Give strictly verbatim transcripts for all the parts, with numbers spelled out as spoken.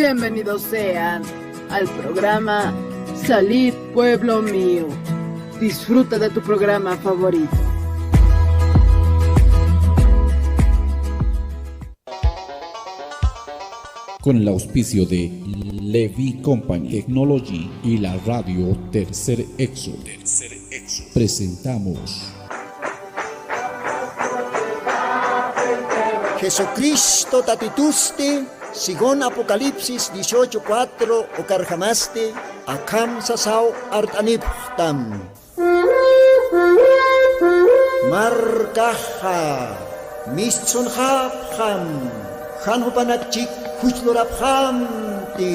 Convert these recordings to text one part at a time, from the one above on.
Bienvenidos sean al programa Salid, pueblo mío. Disfruta de tu programa favorito. Con el auspicio de Levy Company Technology y la radio Tercer Éxodo, presentamos Jesucristo tatitusti, según Apocalipsis dieciocho cuatro, ukarjamasti akham sasaw art'anipxtam. Markaxa mistsunxapxam, jan jupanakchik juchlurapxamti.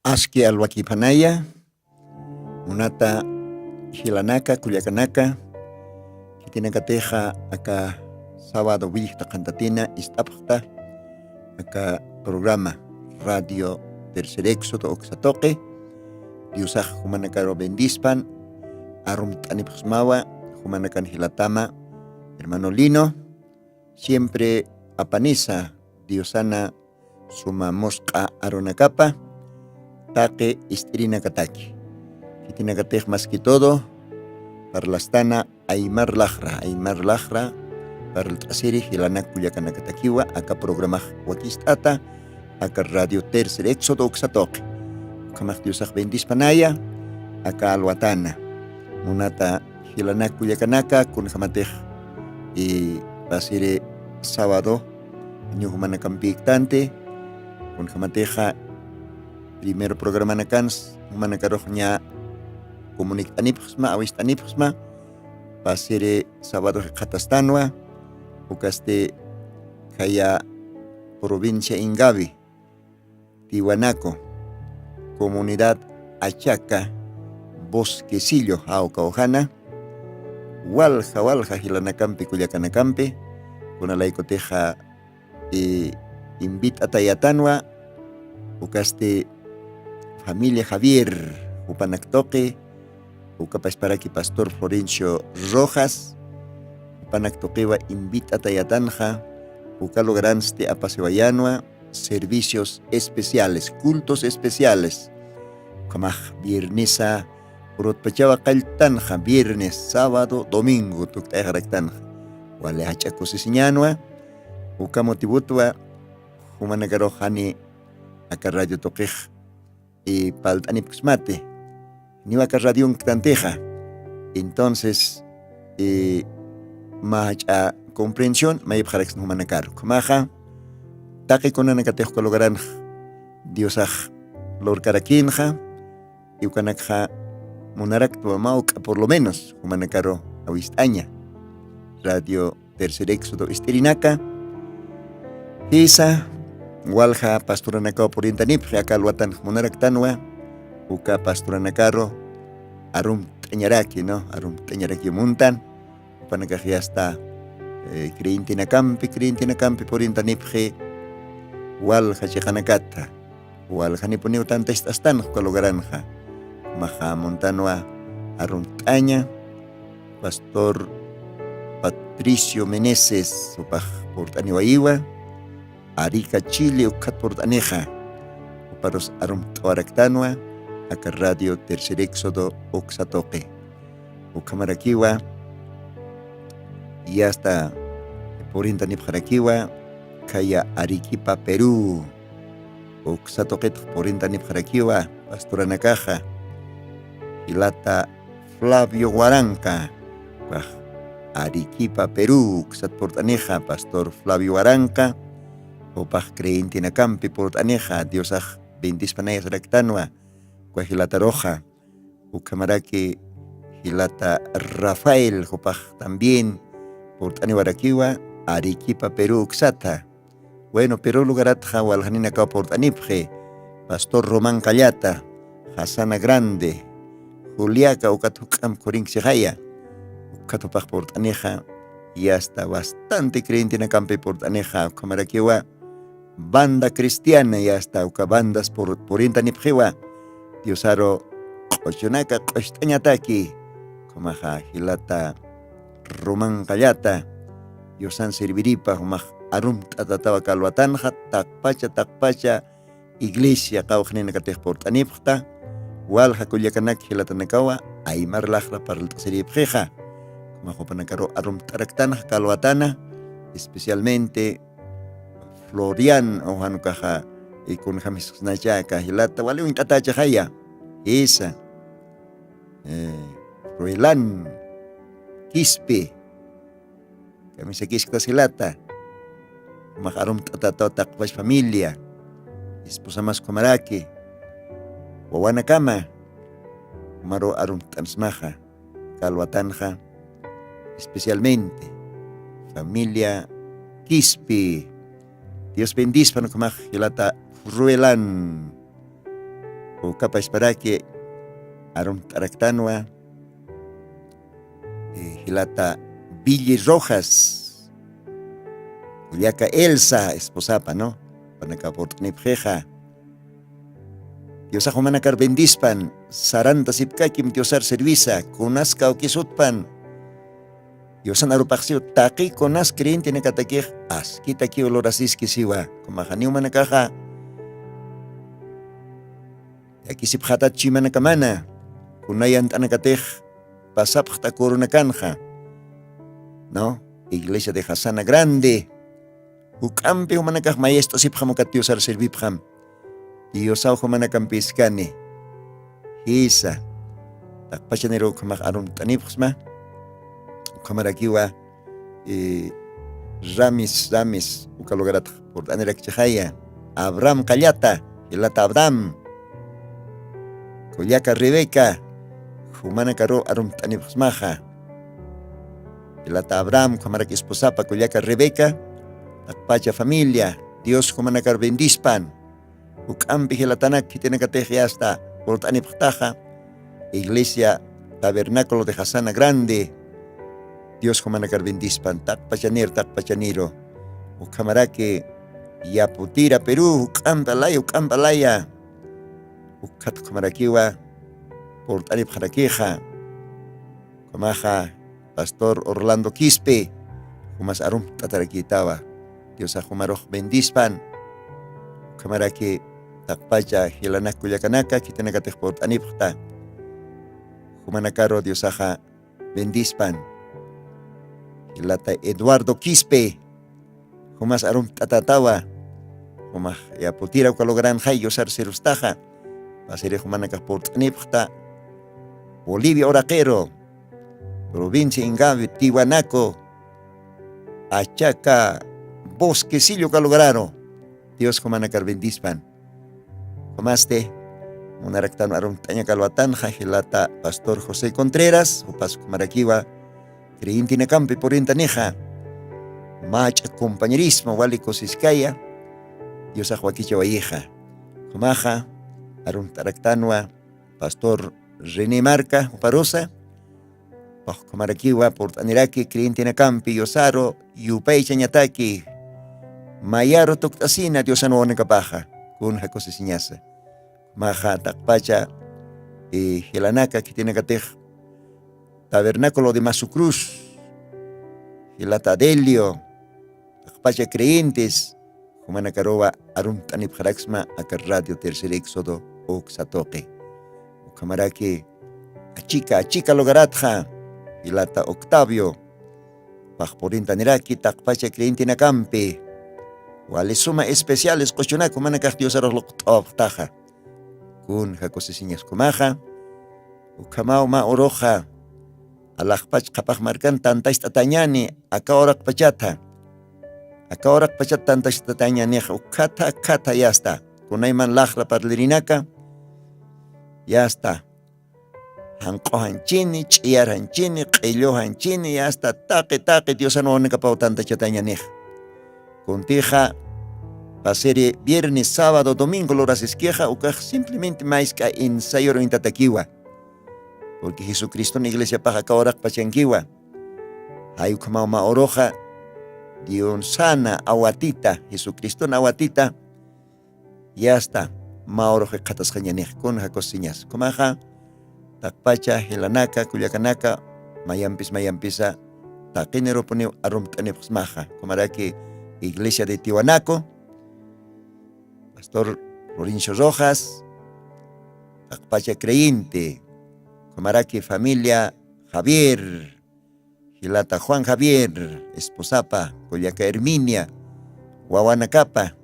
Aski alwakiphanaya, munata jilanaka, kullakanaka, khitinakatixa aka sábado willjta qhantatina ist'apxta, aka programa Radio Tercer Éxodo uksa tuqi, Diosax jumanakaru bendispan, arumt'anipxsmawa, jumanakan jilatama, hermano Lino, siempre apanisa Diosana suma musq'a arunakapa taqi ist'irinakataki. Khitinakatix más que todo parlastana aymar laxra, aymar laxra parlt'asiri jilanak kullakanakatakiwa aka programax wakist'ata, aka Radio Tercer Éxodo uksa tuqi. Ukhamax Diosax bendispanaya aka alwatana. Munata jilanak kullakanaka, kunjamatix, eh, pasiri sábado, añu jumanakampïktanti, kunjamatixa primero programanakans jumanakarux ña comunict'anipxsma, awist'anipxsma, pasiri sábado jikxatastanwa, ukasti khaya provincia Ingavi, Tiwanaku, comunidad Achaca, Bosquecillo, jawka ujana, walja, walja jilanakampi, kullakanakampi, kunalaykutixa, eh, invit'atayatanwa, ukasti familia Javier, jupanak tuqi, ukapasparaki pastor Florencio Rojas, jupanak tuqiwa invit'atayatanxa, uka lugaransti apasiwayanwa, servicios especiales, cultos especiales. Ukhamax viernesa purutpachawa qalltanxa, viernes, sábado, domingo tukt'ayxaraktanxa. Wali jach'a kusisiñänwa, uka motivotwa jumanakarux jani aka radio tuqix, eh, palt'anipksmati, niwa aka radionktantixa. Entonces, eh, mä jach'a comprensión mayipxaraksna jumanakaru. Ukhamaxa, taqi kunanakatix uka lugaranx Diosax lurkarakïnxa, y ukanakxa munaraktwa mä juk'a por lo menos jumanakaru awist'aña. Radio Tercer Éxodo ist'irinaka. Jisa, walja pastoranakaw purintanipxi, aka alwatanx munaraktanwa, uka pastoranakaru arumt'añaraki, ¿no? Arumt'añaraki muntan, jupanakax yasta, eh, creyentenakampi, creyentenakampi purintanipxi, walja chiqanakata. Waljanipuniw tantast'astanx uka lugaranxa. Ukhamaxa muntanwa arumt'aña, pastor Patricio Meneses, jupax purt'aniwayiwa, Arica, Chile, ukkhat purt'anixa. Juparus arumt'awaraktanwa, aka Radio Tercer Éxodo uksa tuqi. Ukhamarakiwa, y hasta purintanipxarakiwa, khaya Arequipa, Perú. Uksa tuqitx purintanipxarakiwa, pastoranakaxa, jilata Flavio Waranka, jupax Arequipa, Perú, uksat purt'anixa, pastor Flavio Waranka, jupax creyentenakampi purt'anixa, Diosax bendispanayasraktanwa, uka jilataruxa. Ukhamaraki jilata Rafael, jupax también purt'aniwarakiwa, Arequipa, Perú uksata. Bueno, Perú lugaratxa waljaninakaw purt'anipxi, pastor Román Callata, Jasana Grande, Juliaca ukat juk'amp khurinksixaya. Ukat jupax purt'anixa, y hasta bastante creyentinakampi purt'anixa, ukhamarakiwa banda cristiana, y hasta uka bandas pur- purintanipxiwa. Diosaru q'uchunaka q'ucht'añataki. Ukhamaxa jilata Rumanqallata, Diosan serviripa jumax arumt'atatawa kalwatanxa, taqpacha taqpacha iglesia qawqhaninakatix purt'anipxta, walja kullakanak jilatanakawa aymar laqra parlt'asiripxixa. Jumax jupanakaru arumt'araktanxa kalwatana, especialmente Florian, o jan ukaxa, y kunjamisxsnacha aka jilata wali uñt'atächixaya. Jisa, eh, Ruelan Quispe, kamisakisktas jilata. Jumax arumt'atataw taqpach familia, esposamas ukhamaraki, wawanakama jumaru arumt'ansmaxa kalwatanxa, especialmente familia Quispe. Dios bendispan ukhamax jilata Ruelan. Ukapasparaki arumt'araktanwa, eh, jilata Billy Rojas, kullaka Elsa esposapa, ¿no? Jupanaka purt'anipxixa. Diosax jumanakar bendispan, sarantasipkakim Diosar servisa, kunas kawkisutpan. Diosan arupaxsiw taqi kunas creyentenakatakix askitakiw lurasiskisiwa, ukhamaxa niw jumanakaxa llakisipxätat chuymanakamana, kuna yant'anakatix pasapxta coronakanxa, ¿no? Iglesia de Jasana Grande, juk'ampi jumanakax mayacht'asipxam ukat Diosar servipxam. Diosaw jumanakampiskani. Jisa, taqpachaniru ukhamax arumt'anipxsma. Ukhamarakiwa, eh, Ramis, Ramis, uka lugaratx purt'anirakchixaya. Abraham Qallata, jilata Abraham, kullaka Rebeca, jumanakaru arumt'anipxsmaxa. Jilata Abraham, ukhamarak esposapa kullaka Rebeca, taqpacha familia, Dios jumanakar bendispan. Juk'ampi jilatanak khitinakatix yasta purt'anipxtaxa, Iglesia Tabernáculo de Jasana Grande, Dios jumanakar bendispan, taqpachaniru, taqpachaniru. Ukhamaraki Yaputira, Perú, juk'ampi alaya, juk'ampi alaya. Ukhat ukhamarakiwa purt'anipxarakixa. Ukhamaxa, Pastor Orlando Quispe, jumas arumt'atarakïtawa. Diosax jumarux bendispan. Ukhamaraki taqpacha jilanak kullakanaka, khitinakatix purt'anipxta, jumanakaru Diosaxa bendispan. Jilata Eduardo Quispe, jumas arumt'atatawa, jumax Yaputira uka lugaranxay Diosar servistaxa, pasiri jumanakax purt'anipxta, Bolivia uraqiru, provincia Ingavi, Tiwanaku, Achaca, Bosquecillo uka lugararu, Dios jumanakar bendispan. Jumasti, munaraktan arumt'aña kalwatanxa jilata Pastor José Contreras, jupas ukhamarakiwa creyentinakampi purintanixa, mach'a compañerismo wali kusiskaya, Diosax wakichawayixa. Jumaxa, arumt'araktanwa Pastor René Marca, juparusa, ukhamarakiwa purt'aniraki creyentinakampi Diosaru yupaychañataki, mayaru tukt'asina Diosan wawanakapaxa, kunja kusisiñasa. Jumaxa taqpacha, eh, jilanaka khitinakatix Tabernáculo de Masu Cruz, jilata Adelio, taqpacha creyentes, jumanakaruwa arumt'anipxaraksma aka Radio Tercer Éxodo uksa tuqi. Ukhamaraki achika, achika lugaratxa, jilata Octavio, pax purintaniraki taqpacha creyentinakampi, wali suma especiales quchunak jumanakax Diosarux luqt'awapxtaxa. Kunja kusisiñas ukhamaxa, ukhamaw mä uruxa, alaxpach qhapaq markan tantacht'atañani, aka uraqpachatha. Aka uraqpachat tantacht'atañanix, ukkhatha, ukkhatha yasta. Kunayman laxra parlirinaka, yasta. Janq'ujanchini, ch'iyarjanchini, q'illujanchini, yasta taqi, taqi Diosan wawanakapaw tantachatañanix. Kuntixa, pasiri viernes, sábado, domingo lurasiskixa, ukax simplemente maysk'a ensayor uñtatakiwa. Porque jesucristun iglesiapax aka uraqpachankiwa. Jay ukhamaw mä uruxa diosana awatita jesucristun awatita. Yasta mä urux jikxatasqañanix kun jakusiñas ukhamaxa. Taqpacha jilanaka kullakanaka, mayampis mayampisa taqinirupuniw arumt'anipxsmaxa ukhamaraki iglesia de tiwanaku, pastor Florencio Rojas, taqpacha creyente, ukhamaraki familia Javier, jilata Juan Javier, esposapa kullaka Herminia, wawanakapa,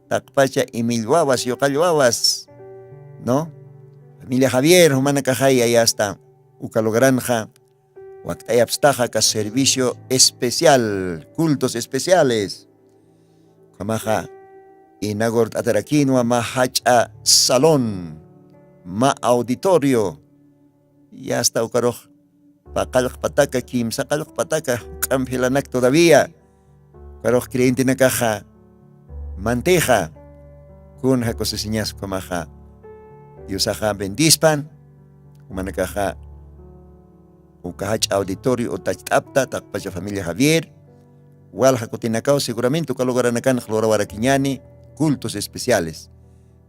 taqpacha imillwawas yuqallwawas, no, familia Javier jumanakaxay ayasta uka lugaranxa wakt'ayapstaxa aka servicio especial, cultos especiales. Ukhamaxa inagurt'atarakinwa mä jach'a salón, mä auditorio. Yasta ukarux paqallqpataka kimsaqallqpataka juk'amp jilanak todavía ukarux creyentenakaxa mantixa. Kun jakusisiñas ukhamaxa diosaxa bendispan. Jumanakaxa uka jach'a auditorio utacht'apta taqpacha familia Javier, walja kutinakaw seguramente uka lugaranakanx lurawarakiñani cultos especiales.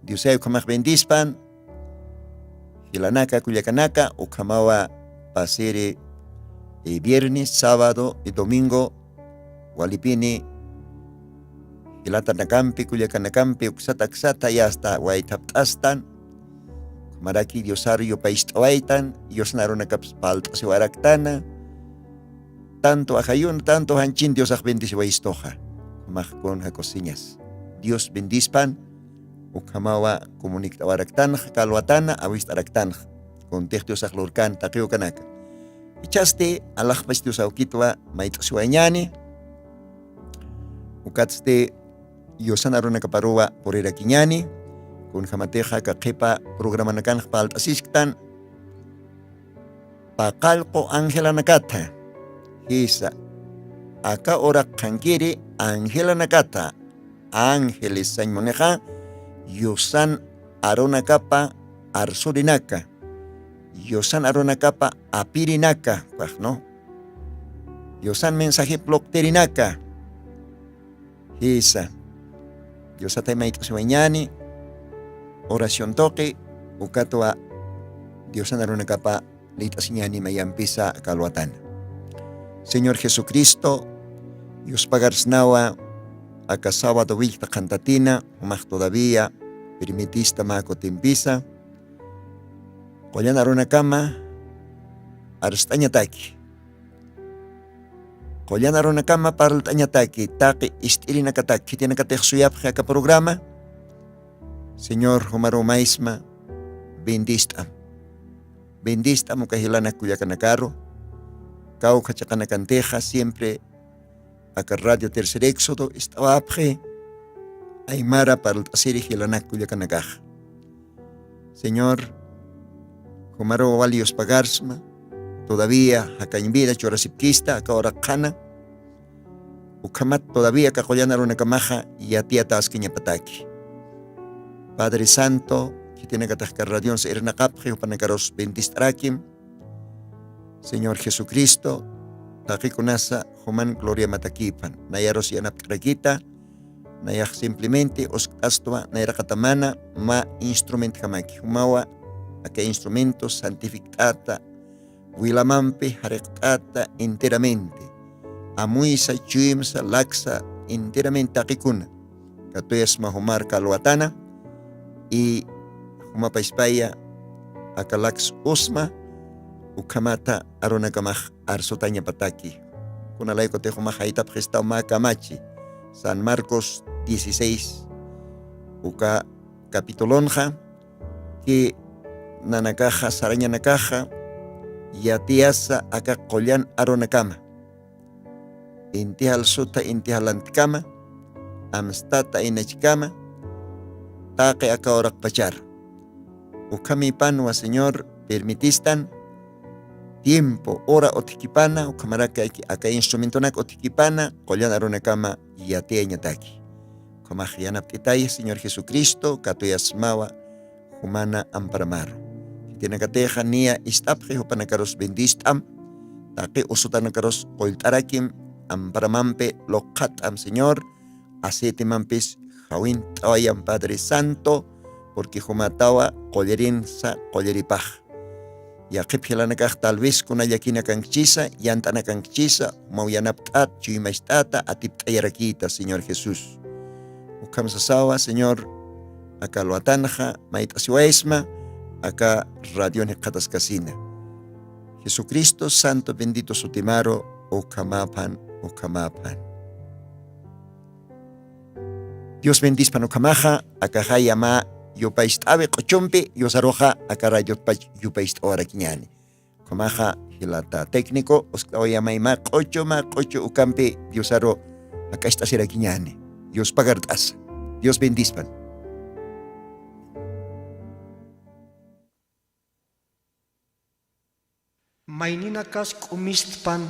Diosay ukhamax bendispan. Jilanaka kullakanaka ukhamawa pasiri viernes sábado y domingo walipini jilatanakampi kullakanakampi uksata aksata yasta waythapt'astan. Ukhamaraki diosaru yupayst'awaytan yusna arunakaps palt'asiwaraktana. Tanto ajayuna tanto janchin diosax bendisiwaystuxa. Ukhamax kun jakusiñas dios bendispan. Ukhamawa comunict'awaraktanxa kalwatana awist'araktanxa kuntix diosax lurkan taqiw kanaka. Ichhasti alaxpach diosawkitwa mayt'asiwayñani. Ukatsti yusan arunakaparuwa purirakiñani. Kunjamatixa kaqhipa programanakanxa palt'asisktan paqallqu angelanakata. Jisa aka uraq qhankiri angelanakata. Ángeles sañmunixa yusan arunakapa arsurinaka, yusan arunakapa apirinaka, paqnu yusan mensajip luqtirinaka. Jisa diosatay mayt'asiwañani. Oración tuqi ukatwa diosan arunakapa lit'asiñani mayampisa kalwatana. Señor jesucristo yuspagarsnawa aka sábado willkta qhantatina jumax todavía permitista mä kutimpisa qullan arunakama arst'añataki qullan arunakama parlt'añataki taqi ist'irinakatak khitinakatix suyapxi aka programa. Señor jumarumaysma bendist'am. Bendist'am uka jilanak kullakanakaru kawkha chiqanakantixa siempre aka radio tercer éxodo ist'awapxi aymara parlt'asiri jilanak kullakanakaxa. Señor jumaruwa wali yuspagarsma todavía jakañ vida churasipkista aka uraq qhana. Ukhamat todavía aka qullan arunakamaxa yatiyataskañapataki. Padre santo khitinakatax karradions irnaqapxi jupanakarus bendist'arakim. Señor jesucristo taqikunasa juman gloriamatakipan nayarus yanapt'arakita. Nayax simplemente uskt'astwa nayraqatamana mä instrumentjamaki jumawa aka instrumento santifikt'ata wilamampi jariqt'ata enteramente amuysa chuymsa laksa enteramente taqikuna. Katuyasma jumar kalwatana y jumapaspaya aka laks usma ukhamata arunakamax arsutañapataki. Kunalaykutix jumax jaytapxistaw mä kamachi san marcos dieciséis uka capitulonxa ki nanakaxa sarañanakaxa yatiyasa aka qullan arunakama inti jalsuta inti jalantkama amstata inachkama taqi aka uraqpachar. Ukhamipanwa señor permitistan tiempo hora utjkipana ukhamaraki aka instrumentonak utjkipana qullan arunakama yatiyañataki. Ukhamax yanapt'itay señor jesucristo katuyasmawa jumana amparamaru. Tinakatixa niya ist'apxi jupanakarus bendist'am. Taqi usutanakarus qullt'arakim, amparamampi luqhat'am Señor. Aceitemampis jawint'awayam Padre Santo, porque jumatawa qullarinsa qullaripax. Yaqhip jilanakax tal vez kuna llakina kankchisa, yant'ana kankchisa, jumaw yanapt'at, chuymacht'ata, atipt'ayarakïta Señor Jesús. Ukham sasawa Señor, aka alwatanxa mayt'asiwaysma, aka radion jikxataskasina. Jesucristo santo bendito sutimaru, ukhamaphan, ukhamaphan. Dios bendispan ukhamaxa, akaxaya mä yupayst'awi q'uchumpi, Diosaruxa aka radiotpach yupayst'awarakiñäni. Ukhamaxa jilata técnico, uskt'awayamayma q'uchu mä q'uchu ukampi Diosaru jak'acht'asirakiñäni. Dios pagart'asa. Dios bendispan. Mayninakas k'umistpan,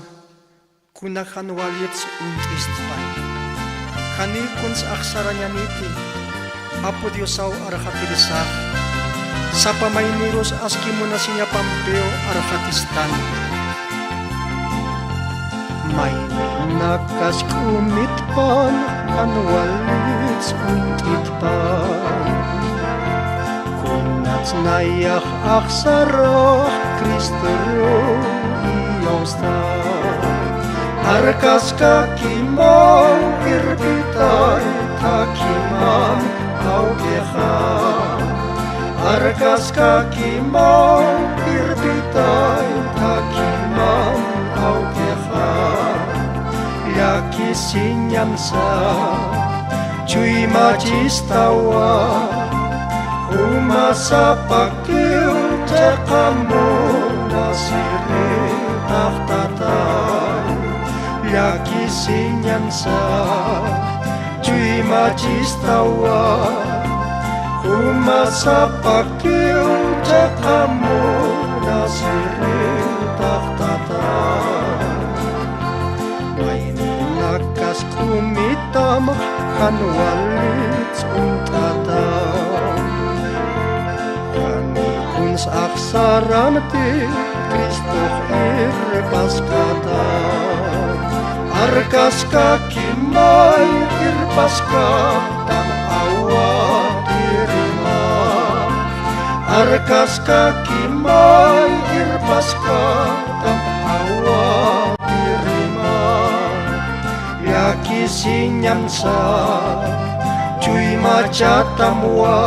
kuna jan walits uñt'istpan. Janiy kuns axsarañaniti, Apu Diosaw arxatirisax, sapa maynirus aski munasiñapampiw arxatistan. Mayninakas k'umitpan, jan walits uñt'itpan. Kunats nayax axsarax Cristoruw iyawsta. Arkaskakimaw irpitay thakhiman awkixa. Arkaskakimaw irpitay thakhiman awkixa. Llakisiñansa chuymachistawa, jumasapakiw chiqa munasiri taxtata. Llakisiñansa chuymachistawa, jumasapakiw chiqa munasiri taxtata. Mayninakas k'umitam, jan walits uñt'ata. Janiy kuns axsaramti, Cristox irpaskata. Arkaskakimay irpaskatam awatirimax. Arkaskakimay irpaskatam awatirimax. Llakisiñansa chuymachatamwa,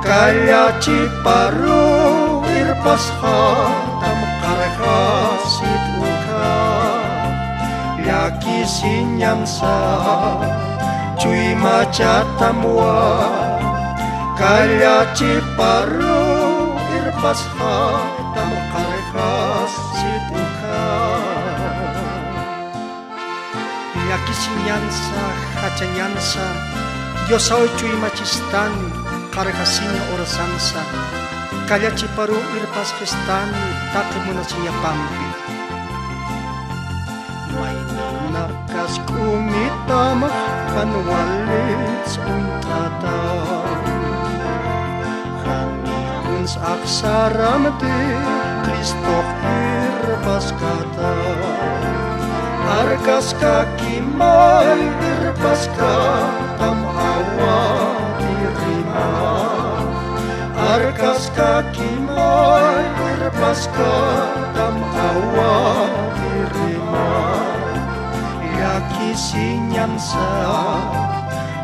kallachiparuw irpasxatam qarjasit ukha. Llakisiñansa chuymachatamwa, kallachiparuw irpasxatam qarjasit ukha. Llakisiñansa, jachañansa, Diosaw chuymachistan, qarjasiña urasansa, kallachiparuw irpasxistan taqi munasiñapampi. Mayninakas k'umitam, jan walits uñt'ata. Janiy kuns axsaramti, Cristox irpaskata. Arkaskakimay irpaskatam awatirimax. Arkaskakimay irpaskatam awatirimax. Llakisiñansa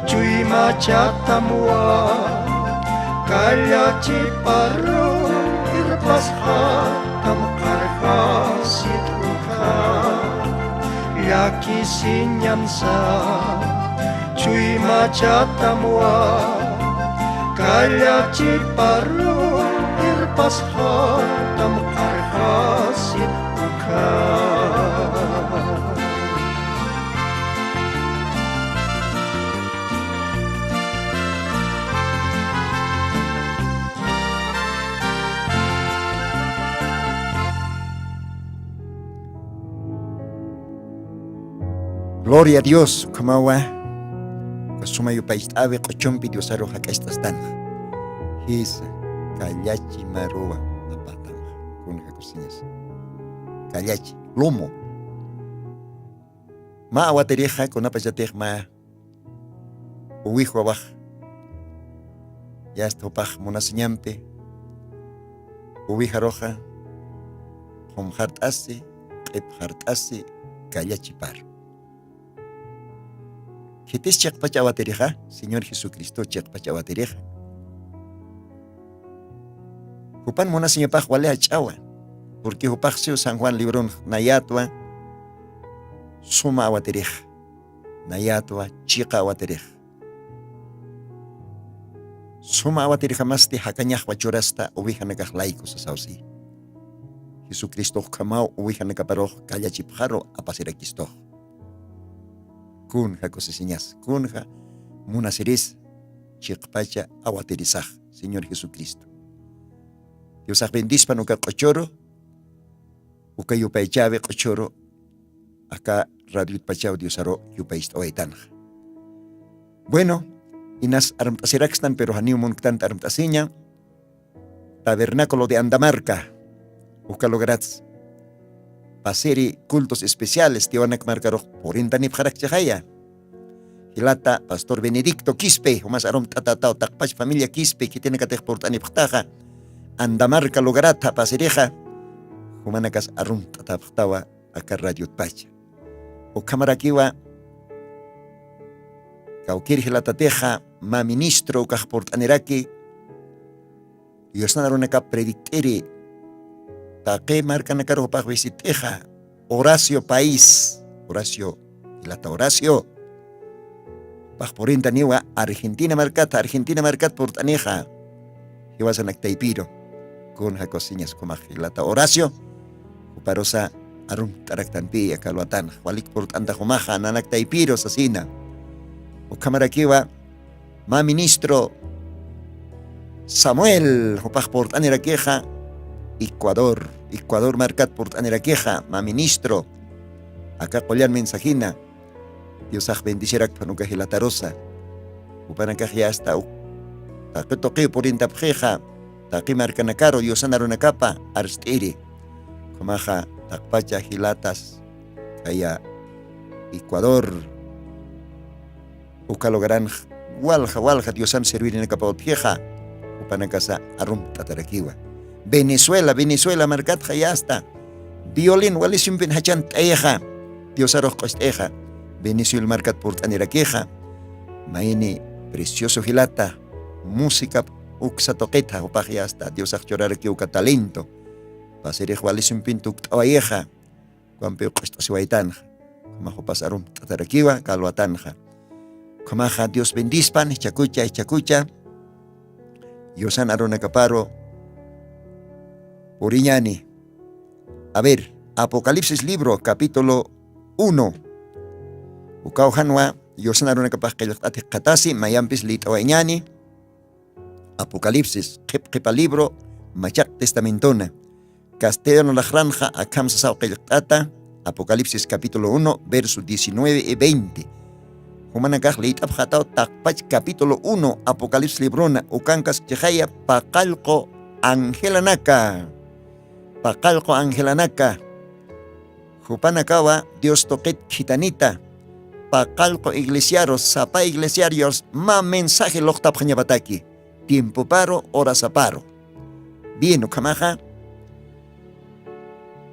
chuymachatamwa, kallachiparuw irpasxatam qarjasit ukha. Llakisiñansa chuymachatamwa, kallachiparuw irpasxatam qarjasit ukha. Gloria a Dios, ukhamawa, uka suma yupaycht'awi q'uchumpi Diosaru jak'acht'astanxa. Jisa. Kallachi maruwa apatamax. Kunja kusiñas. Kallachi, lomo. Mä awatirixa kunapachatix mä uwijwawax yasta jupax munasiñampi uwijaruxa qhumxart'asi, q'ipxart'asi, kallachiparu. Khitis chiqpach awatirixa, Señor Jesucristo chiqpach awatirixa. Jupan munasiñapax wali jach'awa, porque jupax siw San Juan libron nayatwa suma awatirixa, nayatwa chiqa awatirixa. Suma awatirjamasti jakañaxwa churasta ovejanakax layku sasawsi. Jesucristox ukhamaw ovejanakaparux kallachipxaru apasirakistux. Kunja kusisiñas, kunja munasiris chiqpacha awatirisax, Señor Jesucristo. Diosax bendispan uka q'uchuru, uka yupaychawi q'uchuru, aka radiotpachaw Diosaru yupaycht'awaytanxa. Bueno, inas armt'asirakstan, pero janiw munktant armt'asiña. Tabernáculo de Andamarca, uka lugarats pasiri cultos especiales, Tiwanaku markarux purintanipxarakchixaya. Jilata pastor Benedicto Quispe, jumas arumt'atataw taqpach familia Quispe, khitinakatix purt'anipxtaxa, Andamarca lugaratha pasirixa, jumanakas arumt'atapxtawa aka radiotpacha. Ukhamarakiwa, kawkir jilatatixa, mä ministro ukax purt'aniraki, Diosnan arunakap predict'iri, taqi markanakaru jupax visit'ixa, Horacio País, Horacio, jilata Horacio. Jupax purintaniwa Argentina markat, Argentina markat purt'anixa. Jiwasanak taypiru. Kunja kusiñas ukhamax jilata Horacio. Juparusa arumt'araktanpiya kalwatanxa. Walik purt'antax jumaxa nanak taypiru sasina. Ukhamarakiwa, mä ministro Samuel, jupax purt'anirakixa, Ecuador, Ecuador markat purt'anirakixa, mä ministro, aka qullan mensajina, Diosax bendicirakpan uka jilatarusa, jupanakax yasta uk, taqi tuqiw purintapxixa, taqi markanakaru, Diosan arunakapa arst'iri, ukhamaxa taqpacha jilatas, kaya Ecuador, uka lugaranx walja, walja Diosan servirinakapa utjixa, jupanakasa arumt'atarakiwa. Venezuela, Venezuela markatxa yasta, violin wali simpin jachant'ayixa, Diosarux q'ust'ixa, Venezuela markat purt'anirakixa, mayni precioso jilata, música uksa tuqitxa, jupax yasta, Diosax churarakiw uka talento, pasirix wali simpin tukt'awayixa, Juanpiw q'ust'asiwaytanxa. Ukhamax jupas arumt'atarakiwa, kalwatanxa. Ukhamaxa Dios bendispan, jichhakucha, jichhakucha. Diosan arunakaparu puriñani. A ver, Apocalipsis libro, capítulo uno. Ukaw janwa, Diosan arunakapax qillqt'at jikxatasi, mayampis liyt'awayñani. Apocalipsis, qhip qhipa libro, machaq testamentona. Castellano laxranxa akham sasaw qillqt'ata, Apocalipsis capítulo uno, verso diecinueve y veinte. Jumanakax liyt'apxataw taqpach capítulo uno, Apocalipsis librona, ukankaskchixaya paqallqu angelanaka. Paqallqu angelanaka. Jupanakawa Dios tuqit khitanita, paqallqu iglesiaru, sapa iglesiaru Dios mä mensaje luqtapxañapataki, tiempoparu, horasaparu. Bien, ukhamaxa,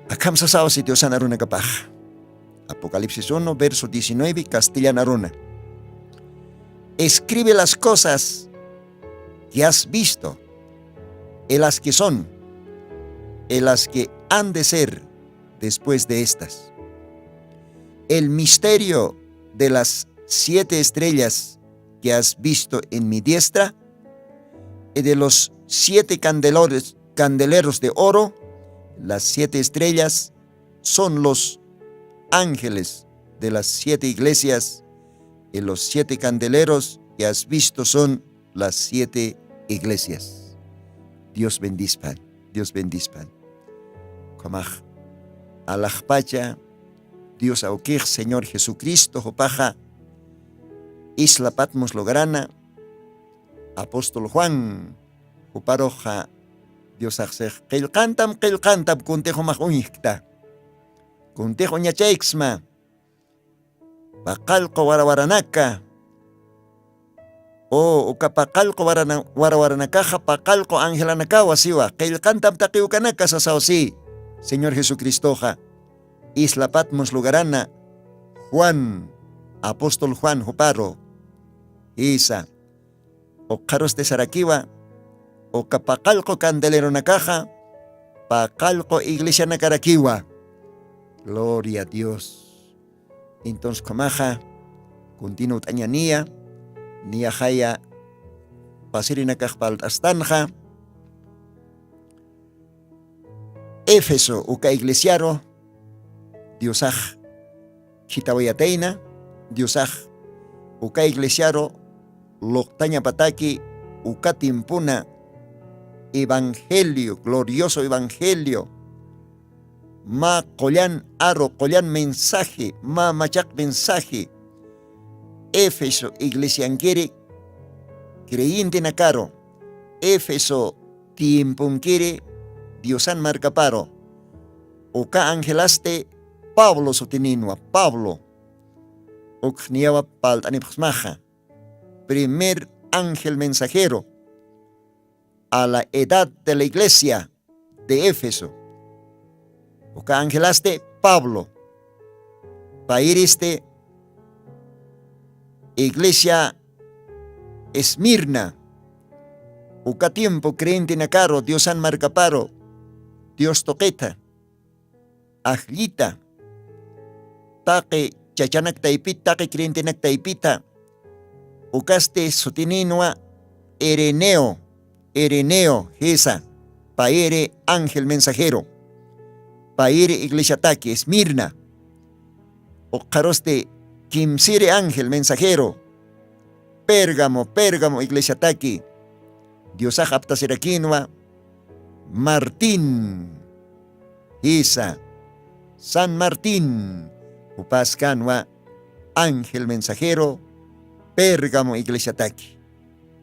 akham sasaw si Diosan arunakapax. Apocalipsis uno, verso diecinueve, castellano aruna. Escribe las cosas que has visto, y las que son, y las que han de ser después de estas. El misterio de las siete estrellas que has visto en mi diestra, y de los siete candelores-, candeleros de oro, las siete estrellas son los ángeles de las siete iglesias, y los siete candeleros que has visto son las siete iglesias. Dios bendispan, Dios bendispan. Ukhamax, alaxpacha, Dios awkix Señor Jesucristo, jupaxa isla Patmos lugarana, apóstol Juan, Juparuxa diosaxsix qillqantam qillqantam kuntix umax uñjkta. Kuntix uñachayksma paqallqu warawaranaka. O uka paqallqu warawaranakaxa paqallqu angelanakawa siwa qillqantam taqiwkanaka sasaw si. Señor jesucristoxa isla patmos lugarana juan apóstol juan juparu. Jisa. Ukxarusti sarakiwa uka paqallqu candeleronakaxa paqallqu iglesianakarakiwa. Gloria a dios. Entonces ukhamaxa continut'añaniya niyaxaya pasirinakax palt'astanxa. Éfeso uka iglesiaru diosax khitawayatayna diosax uka iglesiaru luqtañapataki uka timpuna evangelio glorioso evangelio mä qullan aru qullan mensaje mä machaq mensaje éfeso iglesiankiri creyentenakaru éfeso tiemponkiri diosan markaparu uka angelasti pablo sutininwa pablo. Ukxniyawa palt'anipxsmaxa primer ángel mensajero a la edad de la iglesia de éfeso. Uka angelasti pablo payiristi iglesia esmirna uka tiempo creyentenakaru diosan markaparu dios tuqita ajllita taqi chachanak taypita taqi creyentenak taypita ukasti sutininwa ereneo ereneo jisa payiri ángel mensajero payiri iglesiataki esmirna. Ukxarusti kimsiri ángel mensajero pérgamo pérgamo iglesiataki diosax aptasirakinwa martín jisa san martín jupaskanwa ángel mensajero pérgamo iglesiataki.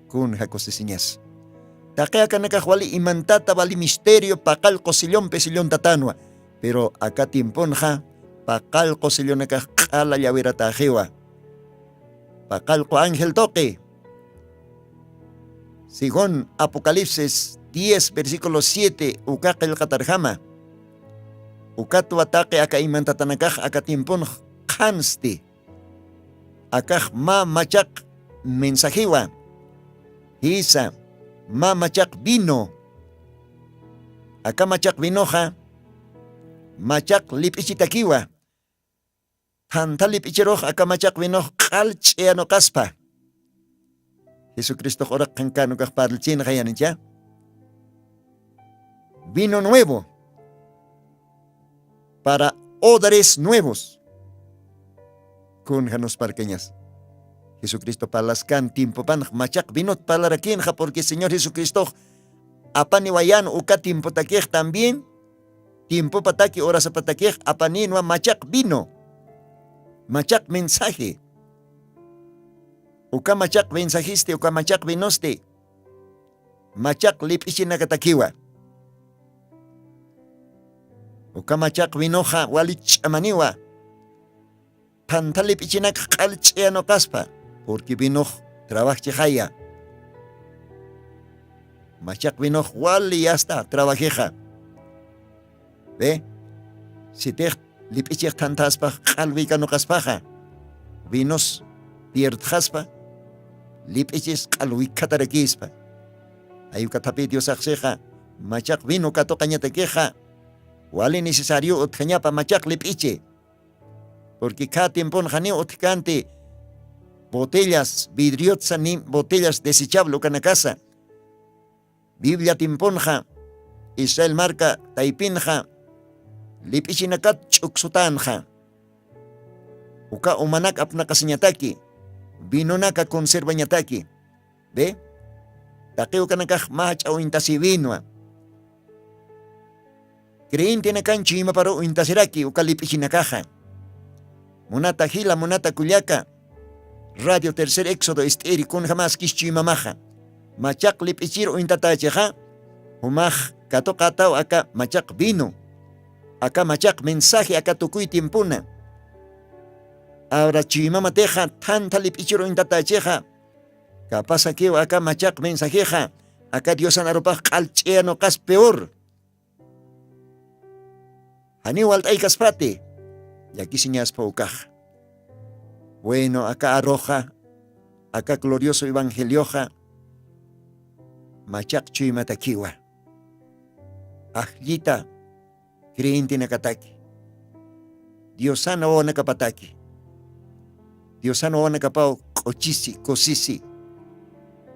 Kunja kusisiñas taqi akanakax wali imantata wali misterio paqallqu sillumpi silluntatanwa. Pero aka tiemponxa paqallqu sillunakax q'ala llawirataxiwa paqallqu ángel tuqi según apocalipsis diez versículo siete uka qillqatarjama ukatwa taqi aka imantatanakax aka tiemponx qhansti akax mä machaq mensajiwa jisa mä machaq vino aka machaq vinoxa machaq lip'ichitakiwa thantha lip'ichirux aka machaq vinox q'al ch'iyanuqaspa. Jesucristox uraqxankan ukax parlchinxa yanicha vino nuevo para odres nuevos. Kun janusparkañas jesucristo parlaskan tiempopanx machaq vinot parlarakinxa porque señor jesucristox apaniwayan uka tiempotakix también tiempopataki horasapatakix apaninwa machaq vino machaq mensaje uka machaq mensajisti uka machaq vinosti machaq lip'ichinakatakiwa uka machaq vinoxa wali ch'amaniwa thantha lip'ichinak q'al ch'iyanuqaspa porque vinox trabajchixaya machaq vinox wali yasta trabajixa ve sitix lip'ichix thanthaspax q'al wikanuqaspaxa vinos pierdxaspa lip'ichis q'al wikhatarakispa. Jayukathapi diosaxsixa machaq vino katuqañatakixa wali necesario utjañapa machaq lip'ichi porque kha tiempon janiw utjkanti botellas vidriotsa ni botellas desechable ukanakasa biblia tiemponxa israel marka taypinxa lip'ichinakat ch'uksutänxa uka umanak apnaqasiñataki vinonaka conservañataki ve taqi ukanakax mä jach'a uñtasïwinwa creyentenakan chuymaparu uñtasiraki uka lip'ichinakaxa munata jila munata kullaka radio tercer éxodo ist'iri kunjamaskis chuymamaxa machaq lip'ichir uñtatachixa, jumax katuqataw aka machaq vino, aka machaq mensaje aka tukuy tiempuna. Abra chuymamatixa thantha lip'ichir uñtatachixa, kapasakiw aka machaq mensajexa aka diosan arupax q'al ch'iyanuqas peor. Janiw walt'aykaspati llakisiñaspa ukaxa. Bueno, aka arroxa, aka glorioso evangelioxa machaq chuymatakiwa. Ajllita creyentenakataki, diosana wawanakapataki, diosana wawanakapaw q'uchisi kusisi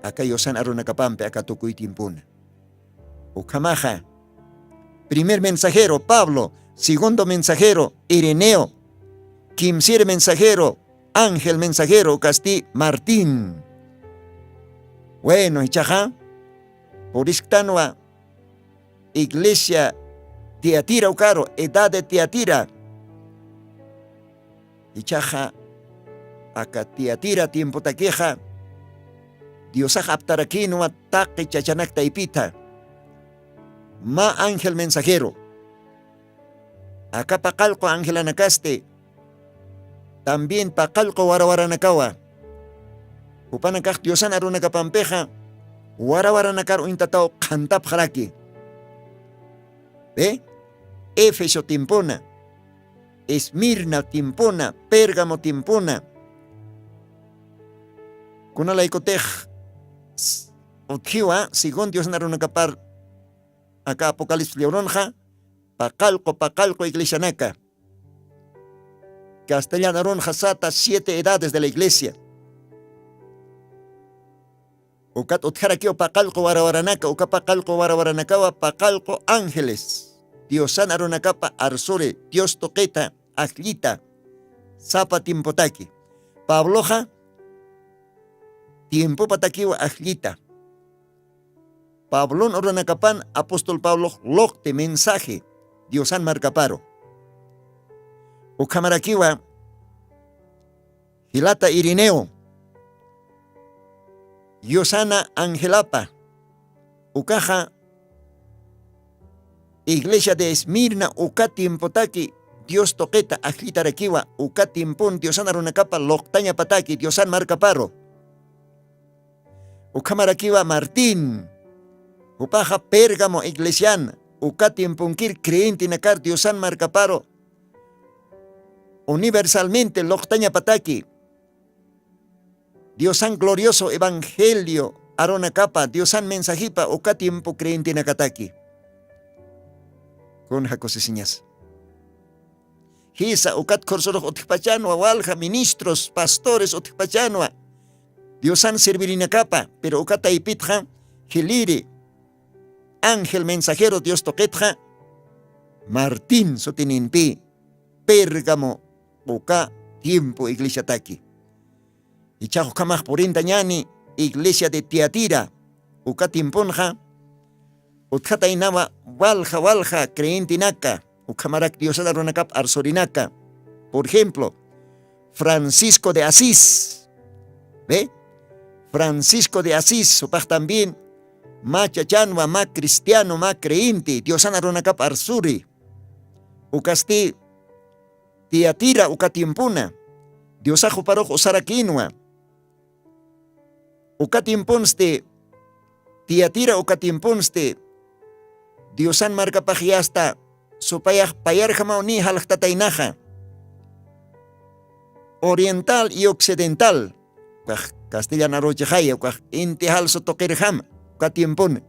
aka yusan arunakapampi aka tukuy tiempuna. Ukhamaxa, primer mensajero Pablo, segundo mensajero Ireneo, kimsir mensajero Ángel mensajero ukasti Martín. Bueno, ichaxa purisktanwa iglesia Tiatira ukaru, edad de Tiatira. Ichaxa aka Tiatira tiempotakixa diosax aptarakinwa taqi chachanak taypita, mä ángel mensajero. Aka paqallqu angelanakasti también paqallqu warawaranakawa, jupanakax diosan arunakapampixa warawaranakar uñtataw qhantapxaraki. Ve, Éfeso timpuna, Esmirna timpuna, Pérgamo timpuna. Kunalaykutix utjiwa según diosna runakapar aka apocalipsis librunxa paqallqu paqallqu iglesianaka. Castellan arunxa sata siete edades de la iglesia. Ukat utjarakiw paqallqu warawaranaka uka paqallqu warawaranakawa paqallqu ángeles, diosan arunakapa arsuri dios tuqita ajllita sapa tiempotaki. Pabloxa tiempopatakiwa ajllita. Pablon urunakapan apóstol pablox luqti mensaje diosan markaparu. Ukhamarakiwa jilata irineo, yusana angelapa ukaxa iglesia de esmirna uka tiempotaki dios tuqita ajllitarakiwa uka tiempon diosana runakapa luqtañapataki diosan markaparu. Ukhamarakiwa martín, jupaxa pérgamo iglesian uka tiemponkir creyentenakar diosan markaparu universalmente luqtañapataki diosan glorioso evangelio arunakapa diosan mensajipa uka tiempo creyentenakataki. Kun jakusisiñas jisa ukat khursurux utjpachanwa walja ministros pastores utjpachanwa diosan servirinakapa pero uka taypitxa jiliri ángel mensajero dios tuqitxa martín sutininpi pérgamo uka tiempo iglesiataki. Ichax ukhamax purintañani iglesia de tiatira uka tiemponxa utjataynawa walja walja creyentenaka ukhamarak diosana runakap arsurinaka. Por ejemplo, francisco de asís. Ve, francisco de asís supax también mä chachanwa mä cristiano mä creyente diosana runakap arsuri. Ukasti tiatira uka tiempona diosax juparux usarakinwa. Uka tiemponsti tiatira uka tiemponsti diosan markapax yasta supayax payarjamaw ni jalxtataynaxa oriental y occidental. Ukax castellan aruchixaya ukax inti jalsu tuqirjama uka tiemponi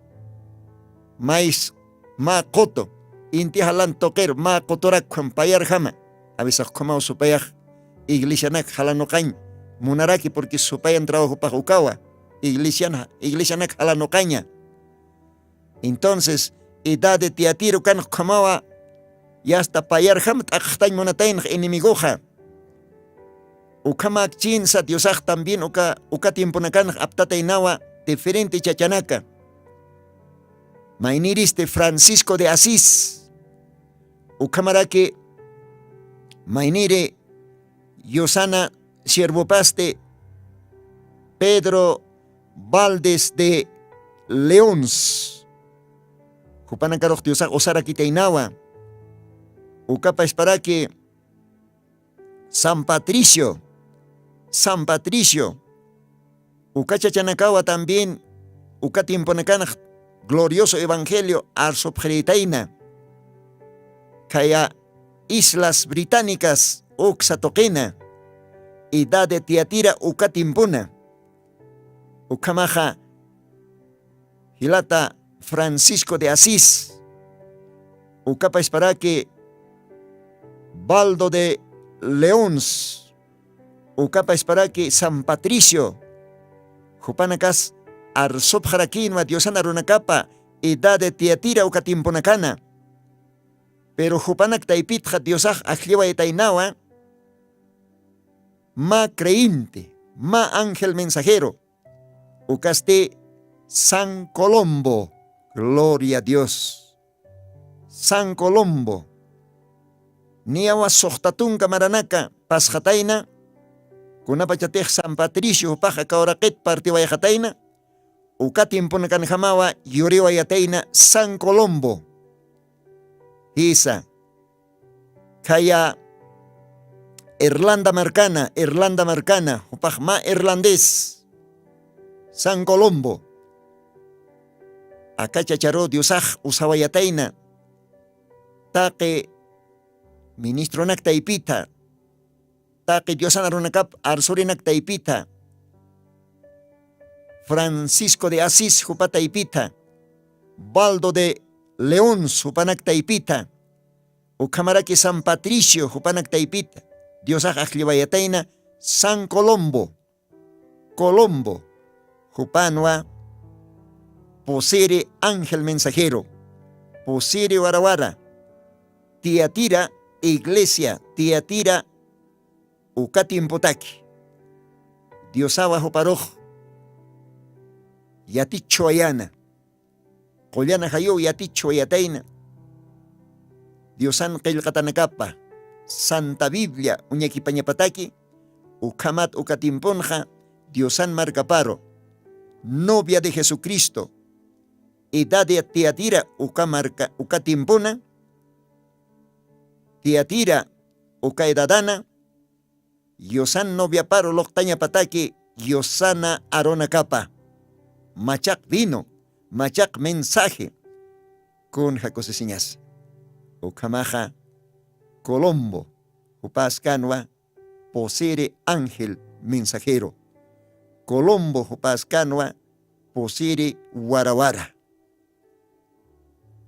mays mä qutu inti jalan tuqir mä quturak ukham payarjama. Avisax ukhamaw supayax iglesianak jalanuqañ munaraki purqui supayan trabajopax ukawa iglesian iglesianak jalanuqaña. Entonces edad de tiatiro kan ukhamawa yasta payarjam t'aqxtañ munataynx enemigoxa. Ukhamak chinsa diosax también uka uka tiemponakanx aptataynawa diferente chachanaka. Mayniristi francisco de asís ukhamaraki mayniri yusana siervopasti pedro valdez de Leons, jupanakarux diosax usarakitaynawa. Ukapasparaki san patricio, san patricio, uka chachanakawa también uka tiemponakanax glorioso evangelio arsupxirïtayna. Khaya islas británicas uksa tuqina, edad de tiatira uka tiempona. Ukhamaxa jilata francisco de asís, ukapasparaki baldo de leons, ukapasparaki san patricio, jupanakas arsupxarakïnwa diosana runakapa edad de tiatira uka tiemponakana. Pero jupanak taypitxa diosax ajlliwayataynawa mä creyente, mä ángel mensajero, ukasti san colombo. Gloria a dios. San colombo, niyawa suxta tunka maranaka pasxatayna, kunapachatix san patricio jupax aka uraqit partiwayxatayna, uka tiemponakanjamawa yuriwayatayna san colombo. Jisa, khaya irlanda markana, irlanda markana jupax mä irlandés, san colombo, aka chacharu diosax usawayatayna taqi ministronak taypitha, taqi diosana runakap arsurinak taypitha, francisco de asís jupa taypitha, baldo de leons jupanak taypitha, ukhamaraki san patricio jupanak taypitha, diosax ajlliwayatayna san colombo. Colombo, jupanwa pusiri ángel mensajero, pusiri warawara, tiatira iglesia, tiatira uka tiempotaki, diosawa juparux yatichhuwayana, qullana jayuw yatichhuwayatayna, diosan qillqatanakapa santa biblia uñakipañapataki. Ukhamat uka tiemponxa diosan markaparu, novia de jesucristo, edad de tiatira uka marka uka tiempona, tiatira uka edadana, diosan noviaparu luqtañapataki, diosana arunakapa machaq vino, machaq mensaje. Kunja kusisiñasa. Ukhamaxa colombo, jupaskanwa pusiri ángel mensajero, colombo jupaskanwa pusiri warawara.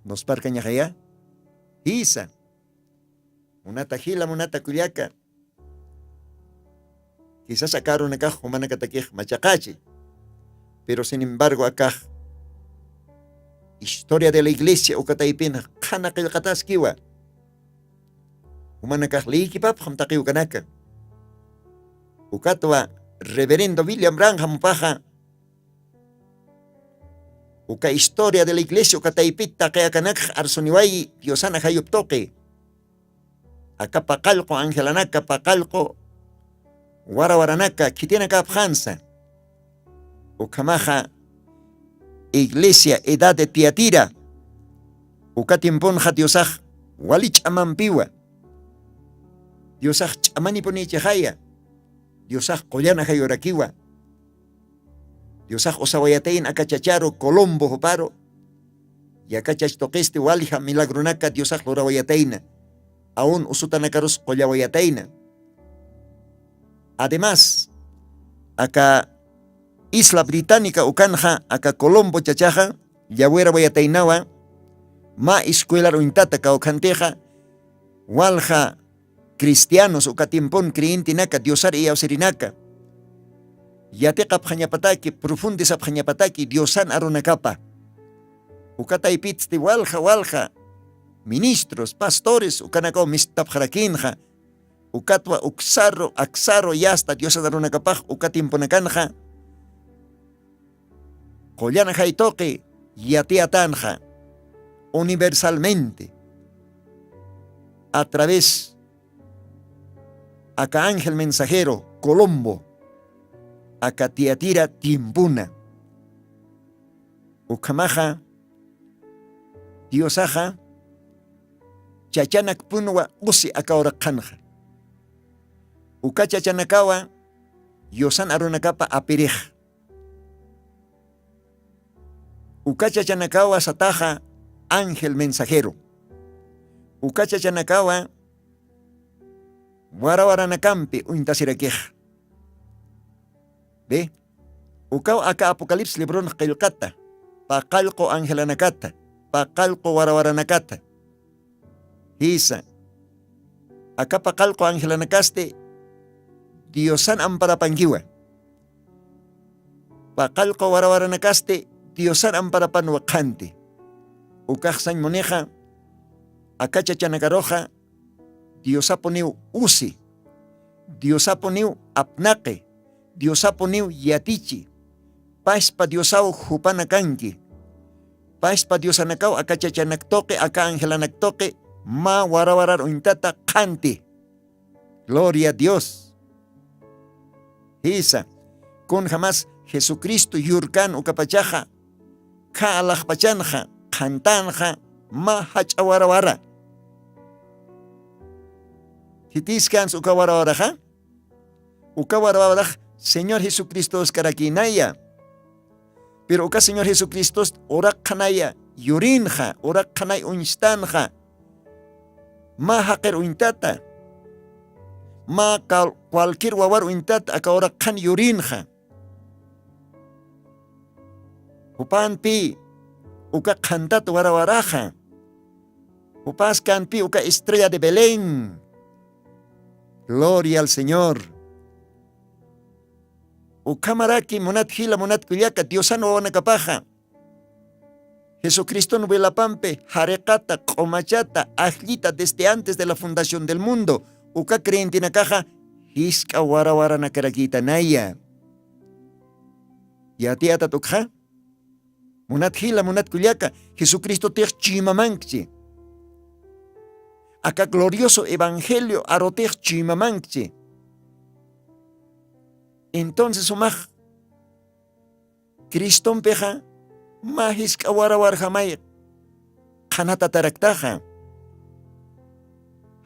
Nusparkañaxaya? Jisa. Munata jila, munata kullaka, kisas aka arunakax jumanakatakix machaqachi. Pero sin embargo akax historia de la iglesia ukataypina qhana qillqataskiwa. Jumanakax liyikipapxam taqiwkanaka. Ukatwa reverendo william ranjamupaxa uka historia de la iglesia uka taypit taqi akanakx arsuniwayi diosana jayup tuqi. Aka paqallqu angelanaka paqallqu warawaranaka khitinakapxansa. Ukhamaxa iglesia edad de tiatira uka tiemponxa diosax wali ch'amampiwa. Diosax ch'amanipunichixaya. Diosax qullana jayurakiwa. Diosax usawayatayin aka chacharu colombo juparu. Yakachach tuqisti walja milagronaka diosax lurawayatayna. Aun usutanakarus qullawayatayna. Además aka isla británica ukanxa aka colombo chachaxa llawirawayataynawa. Mä escuelar uñtata kawkhantixa walja cristianos uka tiempon creyentenaka diosar iyawsirinaka yatiqapxañapataki profundisapxañapataki diosan arunakapa. Uka taypitsti walja walja ministros pastores ukanakaw mistapxarakinxa. Ukatwa uksaru aksaru yasta diosan arunakapax uka tiemponakanxa qullan jaytuqi yatiyatanxa universalmente a través aka ángel mensajero colombo aka tiatira tiempuna. Ukhamaxa diosaxa chachanakpunwa usi akawraqhanxa. Uka chachanakawa yusan arunakapa apirix. Uka chachanakawa sataxa ángel mensajero. Uka chachanakawa warawaranakampi uñtasirakix. Bi ukaw aka apocalipsis libronx qillqata paqallqu angelanakata paqallqu warawaranakata. Jisa aka paqallqu angelanakasti diosan amparapankiwa. Paqallqu warawaranakasti diosan amparapanwa qhanti. Ukaxsañ munixa aka chachanakaruxa diosapuniw usi, diosapuniw apnaqi, diosapuniw yatichi. Paspa diosaw jupana kanki. Paspa diosanakaw aka chachanak tuqi aka angelanak tuqi mä warawarar uñtata qhanti. Gloria a dios. Jisa kun jamas jesucristo yurkan ukapachaxa kha alaxpachanxa qhantanxa mä jach'a warawara. Jitiskans uka warawaraxa uka warawarax señor jesucristoskarakïnaya. Pero uka señor jesucristost uraqxanaya yurinxa uraqxanay uñstanxa mä jaqir uñtata mä cualquier wawar uñtata aka uraqxan yurinxa. Jupanpï uka qhantat warawaraxa. Jupaskanpï uka estrella de belén. Gloria al señor. Ukhamaraki munat jila munat kullaka diosan wawanakapaxa jesucriston wilapampi jariqata q'umachata ajllita desde antes de la fundación del mundo uka creyentenakaxa jisk'a warawaranakarakïtanaya. Yatiyatat ukxa munat jila munat kullaka jesucristotix chuymamankchi. Aka glorioso evangelio arutix chuymamankchi. Entonces jumax cristompixa mä jisk'a warawarjamay qhanatataraktaxa.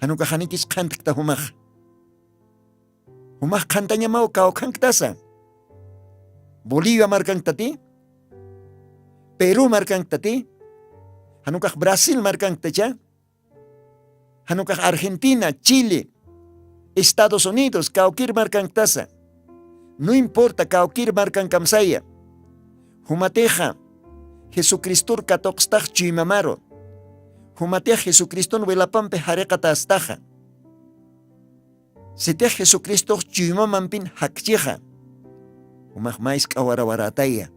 Janukaxanikis qhantkta jumax jumax qhantañamaw kawkhanktasa. Bolivia markanktati, perú markanktati, janukax brasil markanktacha, janukax argentina chile, estados unidos kawkir markanktasa. No importa kawkir markankamsaya. Jumatixa jesucristor katuqstax chuymamaru. Jumatix jesucriston wilapampi jariqatastaxa. Sitix jesucristox chuymamampin jakchixa jumax mays k'awarawarätaya.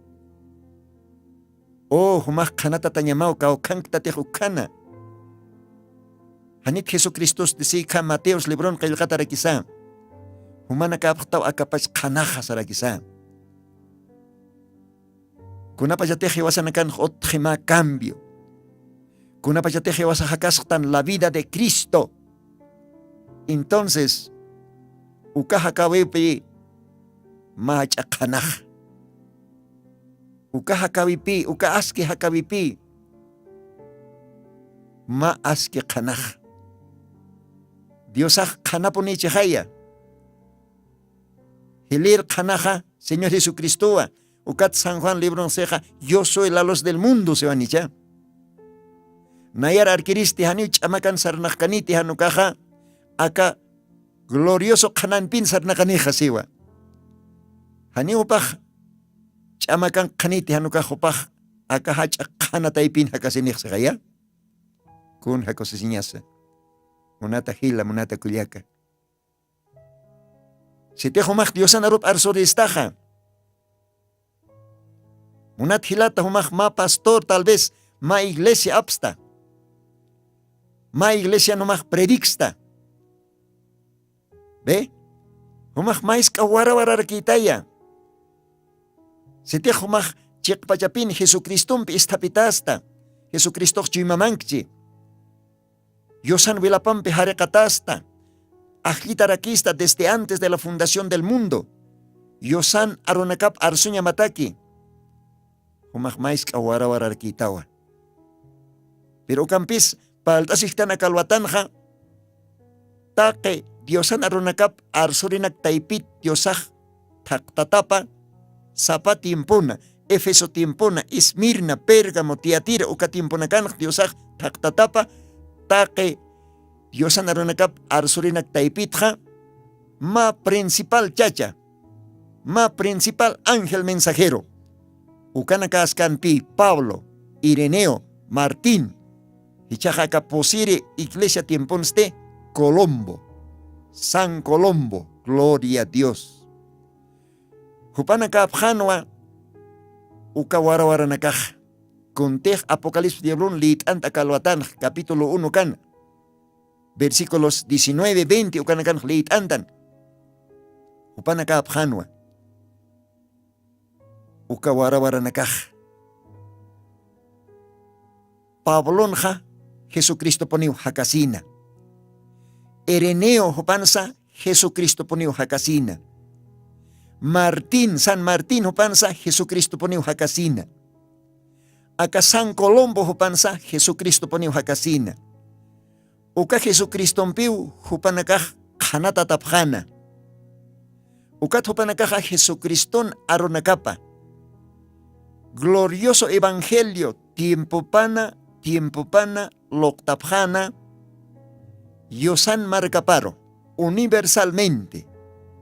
O jumax qhanatatañamaw kawkhanktatix ukkhana. Janit jesucristosti siykha mateos libron qillqatarakisa. Jumanakäpxtaw akapach qhanaxa sarakisa. Kunapachatix jiwasanakanx utxi mä cambio. Kunapachatix jiwasaxakasxtan la vida de cristo. Entonces uka jakäwipï mä jach'a qhanax. Uka jakäwipï uka aski jakäwipï mä aski qhanax. Diosax qhanapunïchixaya. Jilïr qhanaxa señor jesucristowa. Ukat san juan libronxixa yo soy la luz del mundo siwanicha. Nayar arkiristi janiw ch'amakan sarnaqkaniti janukaxa aka glorioso qhananpin sarnaqanixa siwa. Janiw jupax ch'amakan qhaniti janukax jupax aka jach'a qhanataypin jakasinix sixaya. Kun jakusisiñasa munata jila munata kullaka. Sitix jumax diosan arup arsuristaxa munat jilata jumax mä pastor tal vez mä iglesia apsta mä iglesian jumax predicsta. Be jumax maysk'a warawararakïtaya. Sitix jumax chiqpachapin jesucristompi isthapitasta jesucristox chuymamankchi. Yusan wilapampi jariqatasta ajllitarakista desde antes de la fundación del mundo. Yusan arunakap arsuñamataki Jumax maysk'a warawararkitawa. Pero ukampis palt'asiktana kalwatanxa taqi diosan arunakap arsurinak taypit diosax thaqtatapa sapa tiempona, efeso tiempona, esmirna, pérgamo, tiatira uka tiemponakanx diosax thaqtatapa taqi diosan arunakap arsurinak taypitxa mä principal chacha mä principal ángel mensajero. Ukanakaskanpi pablo, ireneo, martín, jichhaxa aka pusiri iglesia tiemponsti, colombo, san colombo, gloria dios. Jupanakapxanwa uka warawaranakaxa kuntix apocalipsis diablon lït'ant'a kalwatanx capítulo uno kan versículos diecinueve veinte ukanakanx lït'antan. Jupanakäpxanwa uka warawaranakax. Pablonxa jesucristopuniw jakasina. Ireneo jupansa jesucristopuniw jakasina. Martín san martín jupansa jesucristopuniw jakasina. Aka san colombo jupansa jesucristopuniw jakasina. Uka jesucristompiw jupanakax qhanatatapxana. Ukat jupanakaxa jesucriston arunakapa glorioso evangelio tiempopana tiempopana luqtapxana. Diosan markaparu universalmente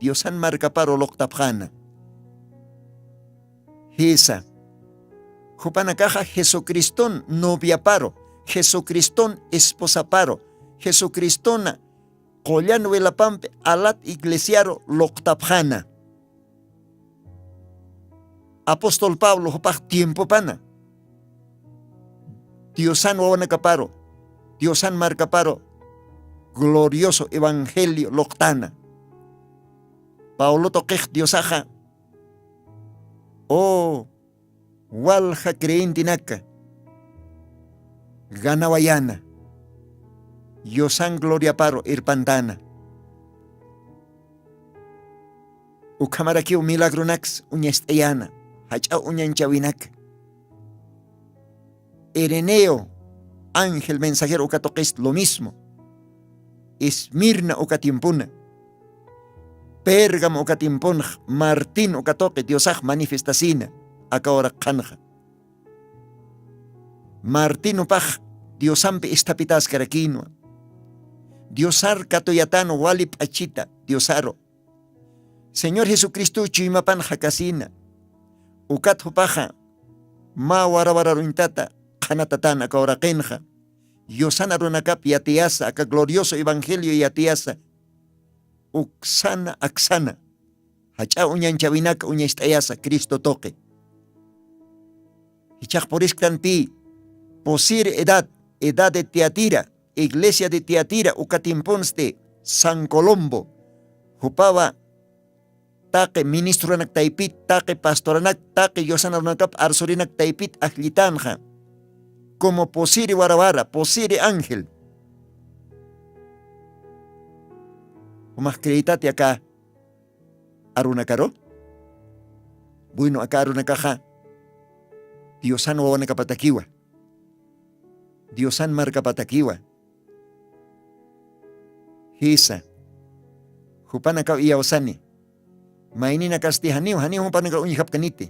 diosan markaparu luqtapxana. Jisa. Jupanakaxa jesucriston noviaparu jesucriston esposaparu jesucristona qullan wilapampi alat iglesiaru luqtapxana. Apóstol pablo jupax tiempopana diosan wawanakaparu diosan markaparu glorioso evangelio luqtana. Pablo tuqix diosaxa o walja creyentenaka ganawayana diosan gloriaparu irpantana. Ukhamarakiw milagronaks uñast'ayana jach'a uñanchawinaka. Ireneo ángel mensajero uka tuqist lo mismo. Esmirna uka tiempona pérgamo uka tiemponx martín uka tuqi diosax manifestasina. Aka uraq qhanxa martín upax diosampi isthapitaskarakinwa. Diosar katuyatan wali p'achita diosaru señor jesucristow chuymapan jakasina. Ukat jupaxa mä warawararuñtata qhanatatan aka uraqinxa. Yusana runakap yatiyasa aka glorioso evangelio yatiyasa uksana aksana jach'a uñanchawinaka uñacht'ayasa cristo tuqi. Jichhax purisktanpï pusir edad edad de tiatira iglesia de tiatira uka timpunsti san colombo jupawa taqi ministronak taypit taqi pastoranak taqi yusana runakap arsurinak taypit ajllitanxa. Como pusiri warawara pusiri ángel jumax creetati aka arunakaru? Bueno aka arunakaxa diosan wawanakapatakiwa diosan markapatakiwa. Jisa jupanakaw iyawsani mayninakasti janiw janiw jupanakaw uñjapkaniti.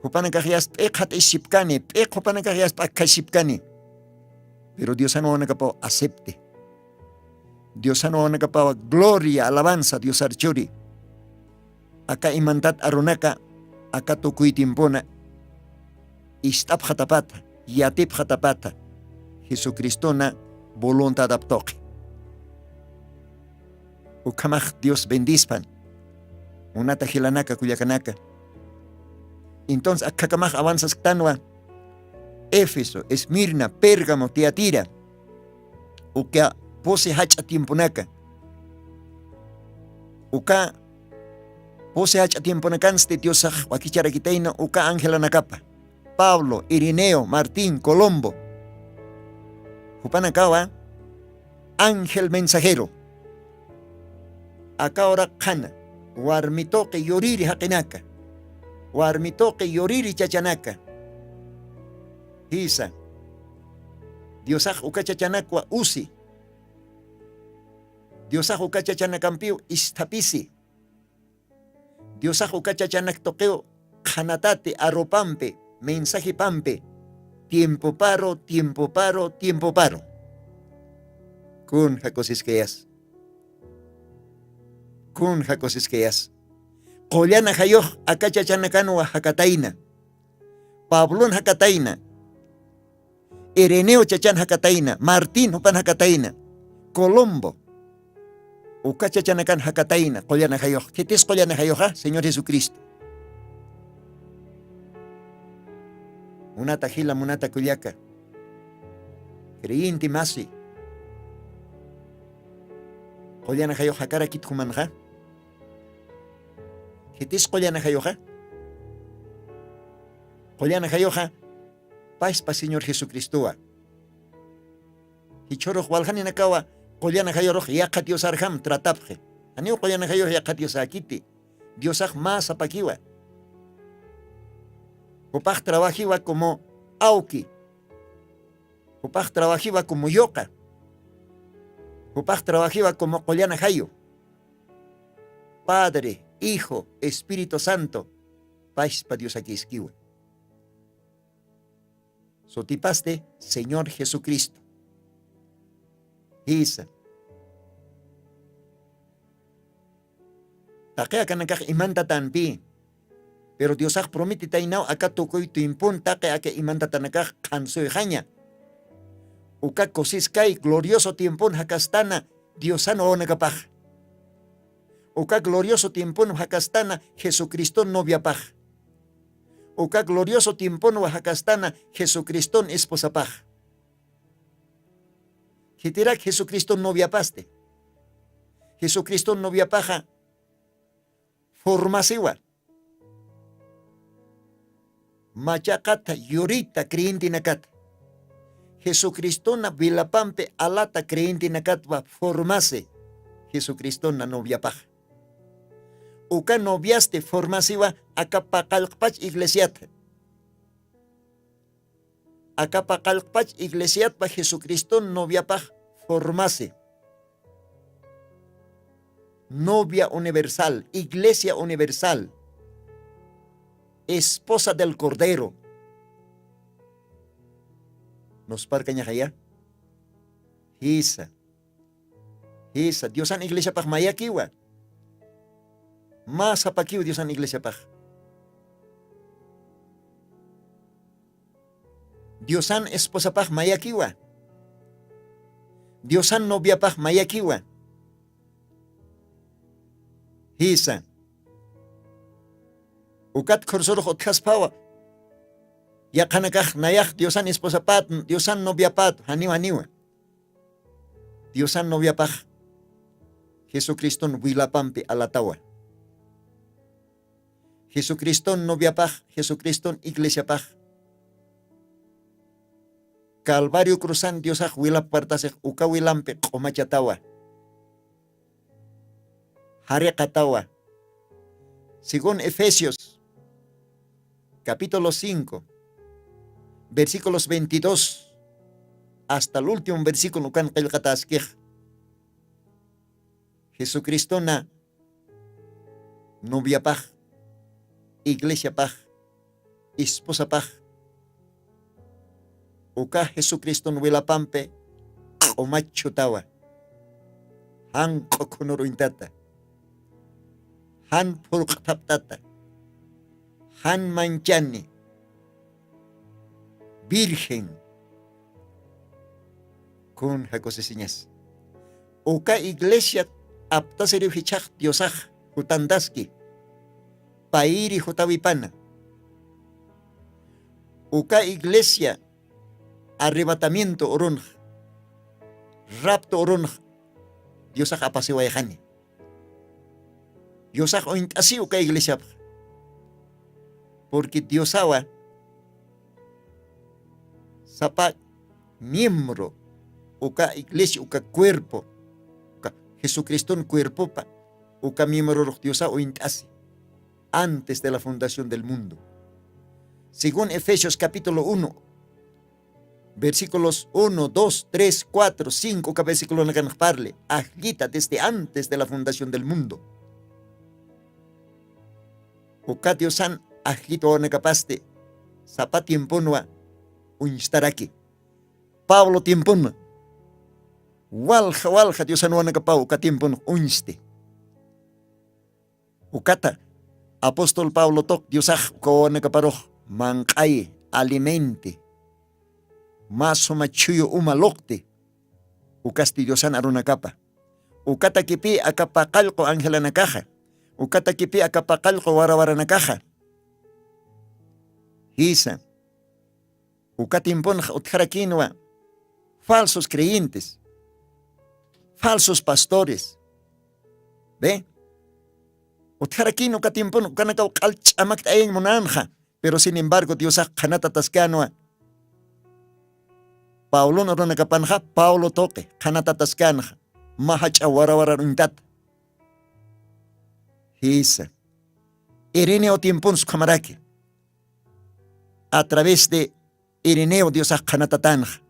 Jupanakax yasta p'iq jat'ishipkani p'iq jupanakax yasta p'akkhashipkani. Pero diosan wawanakapaw acepte diosan wawanakapawa gloria alabanza diosar churi. Aka imantat arunaka aka tukuy timpuna ist'apxatapata yatipxatapata jesucristuna voluntadap tuqi. Ukhamax dios bendispan. Munata jilanaka kullakanaka entonces akkhakamax avanzasktanwa efeso esmirna pérgamo tiatira uka pusi jach'a tiemponaka uka pusi jach'a tiemponakansti diosax wakicharakitayna uka angelanakapa pablo irineo martín colombo jupanakawa ángel mensajero aka uraq qhana warmi tuqi yuriri jaqinaka Warmi tuqi yuriri chachanaka. Jisa. Diosax uka chachanakwa usi. Diosax uka chachanakampiw isthapisi. Diosax uka chachanak tuqiw qhanatati arropampi, mensajepampi, tiempoparu, tiempoparu, tiempoparu. Kun jakusiskayas. Kun jakusiskayas. Qullana jayux aka chachanakanwa jakatayna. Pablon jakatayna. Ireneo chachan jakatayna, Martín jupan jakatayna, Colombo. Uka chachanakan jakatayna, qullana jayux. Khitis qullana jayuxa, Señor Jesucristo. Munata jila, munata kullaka. Creyente masi. Qullana jayux jakarakit jumanxa. Khitis qullana jayuxa. Qullana jayuxa. Paspa Señor Jesucristowa. Jichhurux waljaninakawa qullana jayurux yaqha diosarjam tratapxi. Janiw qullana jayux yaqha diosäkiti. Diosax mä sapakiwa. Jupax trawajiwa como awki. Jupax trawajiwa como yuqa. Jupax trawajiwa como qullana jayu. Padre, Hijo, Espíritu Santo. Paspa diosakiskiwa. Sutipasti Señor Jesucristo. Jisa. Taqi akanakax imantatanpi. Pero diosax prometitaynaw aka tukuy timpun taqi aka imantatanakax qhansuyxaña. Uka kusiskay glorioso timpun jakastana diosan wawanakapax. Uka glorioso timpun jakastana jesucriston noviapax. Uka glorioso timpun wajakastana jesucriston esposapax. Jitirak jesucriston noviapasti. Jesucriston noviapaxa formasiwa. Machaqata yurita creyentenakata jesucristona vilapampi alata creyentenakatwa formasi. Jesucristona noviapaxa uka noviasti formasiwa. Akapa qallqpach iglesiata akapa qallqpach iglesiatwa jesucriston noviapax formasi. Novia universal, iglesia universal, esposa del cordero. Nusparkañaxaya. Jisa. Jisa diosan iglesiapax mayakiwa. Mä sapakiw diosan iglesiapax. Diosan esposapax mayakiwa. Diosan noviapax mayakiwa. Jisa. Ukat khursurux utjasphawa. Yaqhanakax nayax diosan esposapat diosan noviapat janiw janiwa. Diosan noviapax jesucriston wilapampi alatawa. Jesucriston noviapax jesucriston iglesiapax calvario cruzan diosax wilap partasix uka wilampi q'umachatawa. Jariqatawa. Según efesios capítulo cinco versículos veintidós hasta el último versículo ukan qillqataskix. Jesucristona noviapax iglesiapax esposapax uka jesucriston wilapampi q'umachchutawa. Jan q'ukhunuruyntata jan phurq'thaptata jan manchani virgen. Kun jakusisiñas uka iglesia aptasiriw jichhax diosax jutantaski payiri jutawipana. Uka iglesia arrebatamiento urunx rapto urunx diosax apasiwayxani. Diosax uñt'asiw uka iglesiapx purqui diosawa sapa miembro uka iglesia uka cuerpo uka jesucriston cuerpopa uka miembrorux diosaw uñt'asi. antes de la fundación del mundo. Según Efesios capítulo uno, versículos uno, dos, tres, cuatro, cinco, uka versículonakanx parli, ajllita desde antes de la fundación del mundo. Uka Diosan ajllit wawanakapasti sapa tiemponwa uñstaraki. Pablo tiempon walja, walja Diosan wawanakapaw uka tiempon uñsti. Ukata apóstol Pablo tuq Diosax uka wawanakaparux manq'ayi, alimenti, mä suma chhuyu uma luqti, ukasti Diosan arunakapa. Ukatakipï aka paqallqu angelanakaxa, ukatakipï aka paqallqu warawaranakaxa. Jisa, uka tiemponxa utjarakïnwa falsos creyentes, falsos pastores. Ve, utjarakïn uka tiempon ukanakaw q'al ch'amakt'ayañ munänxa. Pero sin embargo Diosax qhanatataskanwa. Pablon urunakapanxa Pablo tuqi qhanatataskanxa, mä jach'a warawarar uñtata. Jisa, Ireneo tiemponsa ukhamaraki. A través de Ireneo Diosax qhanatatanxa,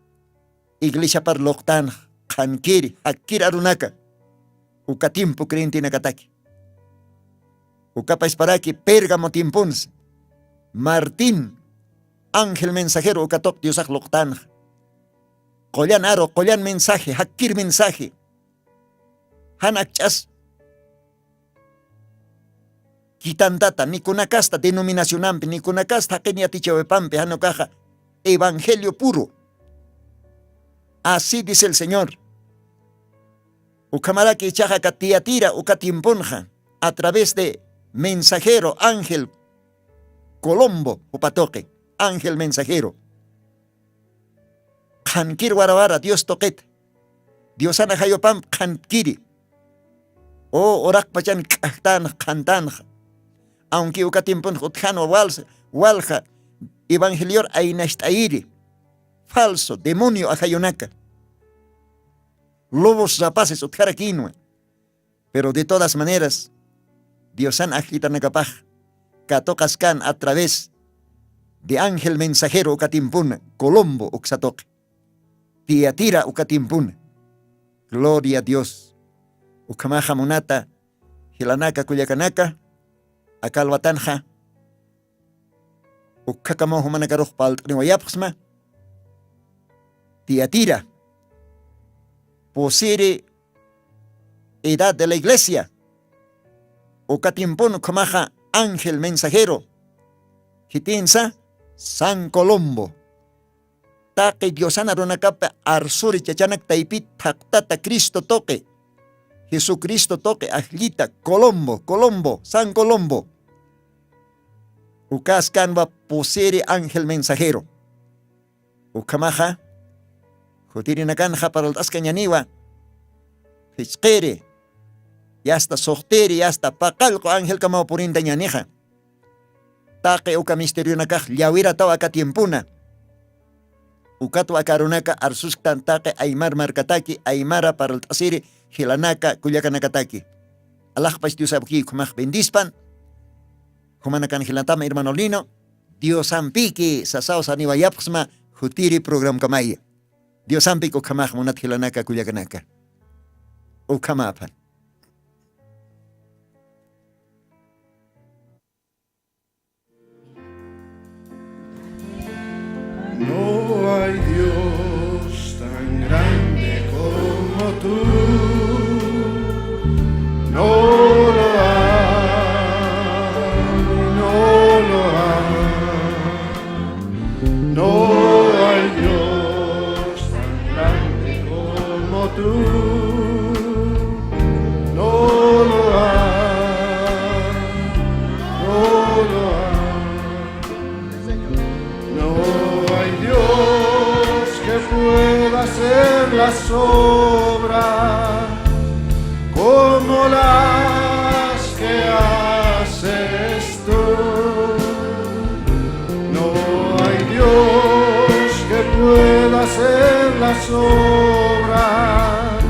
iglesiapar luqtanxa, qhankiri jakkir arunaka uka tiempo creyentenakataki. Ukapasparaki Pérgamo tiemponsa, Martín, ángel mensajero uka tuq Diosax luqtanxa. Qullan aru, qullan mensaje, jakkir mensaje. Jan akch'as quitantata, ni kunakasta denominacionampi, ni kunakasta jaqin yatichawipampi, jan ukaxa evangelio puro. Así dice el Señor. Ukhamaraki ichaxa aka Tiatira uka tiemponxa, a través de mensajero, ángel Colombo, jupa tuqi, ángel mensajero. Qhankir warawara Dios tuqita. Diosan ajayupamp qhankiri. O uraqpachan k'ajtanxa, qhantanxa. Aunque uka tiemponxa utjanwa walsa, walja evangelior aynacht'ayiri. Falso, demonio ajayunaka. Lobos rapaces utjarakïnwa. Pero de todas maneras, Diosan ajllitanakapax katuqaskan a través de ángel mensajero uka tiempona, Colombo uksa tuqi, Tiatira uka tiempona. Gloria a Dios. Ukhamaxa munata jilanaka kullakanaka, aka alwatanxa ukkhakamaw jumanakarux palt'aniwayapxsma. Tiatira, pusiri edad de la iglesia. Uka tiempon ukhamaxa ángel mensajero, khitinsa San Colombo. Taqi Diosan arunakapa arsuri chachanak taypit thaqtata Cristo tuqi, Jesucristo tuqi ajllita Colombo, Colombo, San Colombo. Ukaskanwa pusiri ángel mensajero. Ukhamaxa jutirinakanxa parlt'askañaniwa, phichqiri, yasta suxtiri, yasta paqallqu angelkamaw purintañanixa. Taqi uka misterionakax llawirataw aka tiempona. Ukatwa aka arunaka arsusktan taqi aymar markataki, aymara parlt'asiri jilanaka kullakanakataki. Alaxpach Dios awkiy ukhamax bendispan. Jumanakan jilatam hermano Lino, Diosampiki sasaw saniwayapxsma jutiri programkamaya. Diosampik ukhamax munat jilanaka kullakanaka. Ukhamäpan. No hay Dios tan grande como tú. No lo hay, no lo hay. No hay Dios tan grande como tú. No lo hay, no lo hay. No hay Dios que pueda hacer las obras como las que haces tú. No hay Dios que pueda hacer las obras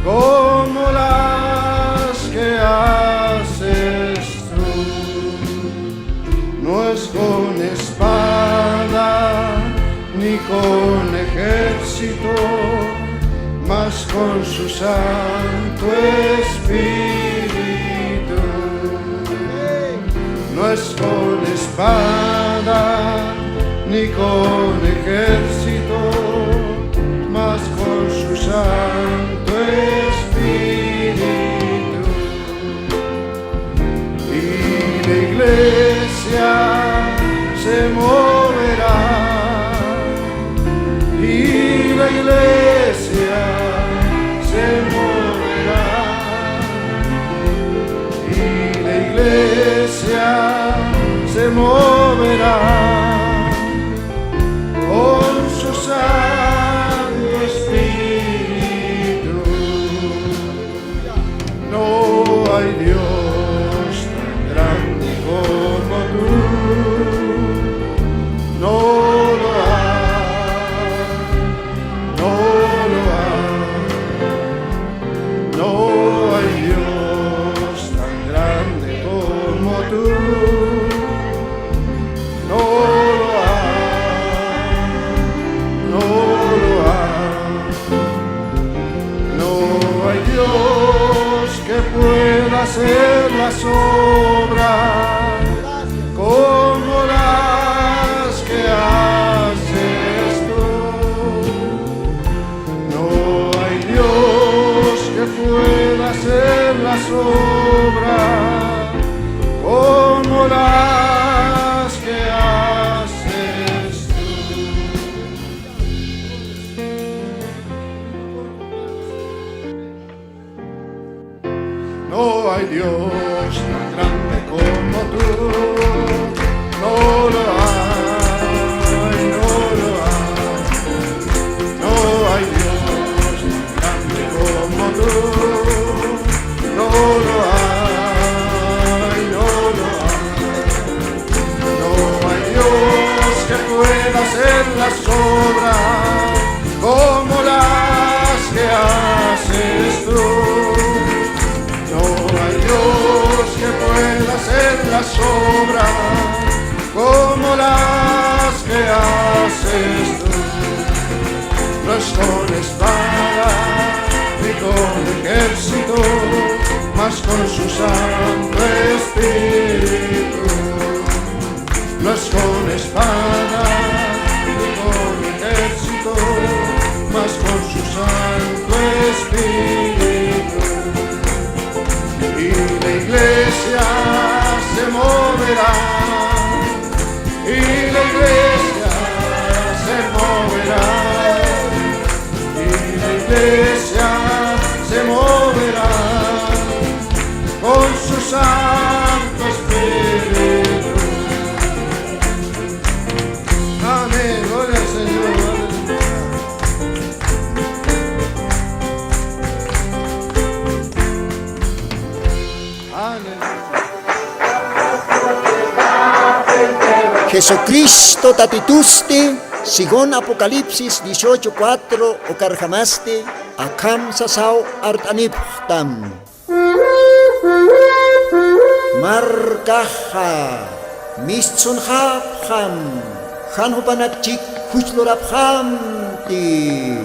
como las que haces tú. Más con su Santo Espíritu. No es con espada ni con ejército, más con su Santo Espíritu. Y la iglesia se moverá, y la iglesia se moverá, y la iglesia se moverá con su Santo Espíritu. No hay Dios tan grande como tú. No lo hay, no lo hay. No hay Dios tan grande como tú. No lo hay, no lo hay. No hay Dios que pueda hacer las obras como las que haces tú. No hay Dios que pueda hacer las obras como las que haces tú. No hay Dios tan grande como tú. No lo hay, no lo hay. No hay Dios tan grande como tú. No lo hay, no lo hay. No hay Dios que pueda hacer las obras como las que haces tú. No hay Dios que pueda hacer las obras como las que haces tú. No es con espada ni con ejército, mas con su Santo Espíritu. No es con espada ni con ejército, mas con su Santo Espíritu. Y la iglesia se moverá, y la iglesia se moverá, y la iglesia se moverá con su Santo Espíritu. Amén. Gloria al Señor. Aleluya. Aleluya. Jesucristo Tatitusti, según Apocalipsis dieciocho cuatro, ukarjamasti akham sasaw art'anipxtam. Markaxa mistsunxapxam, jan jupanakchik juch lurapxamti.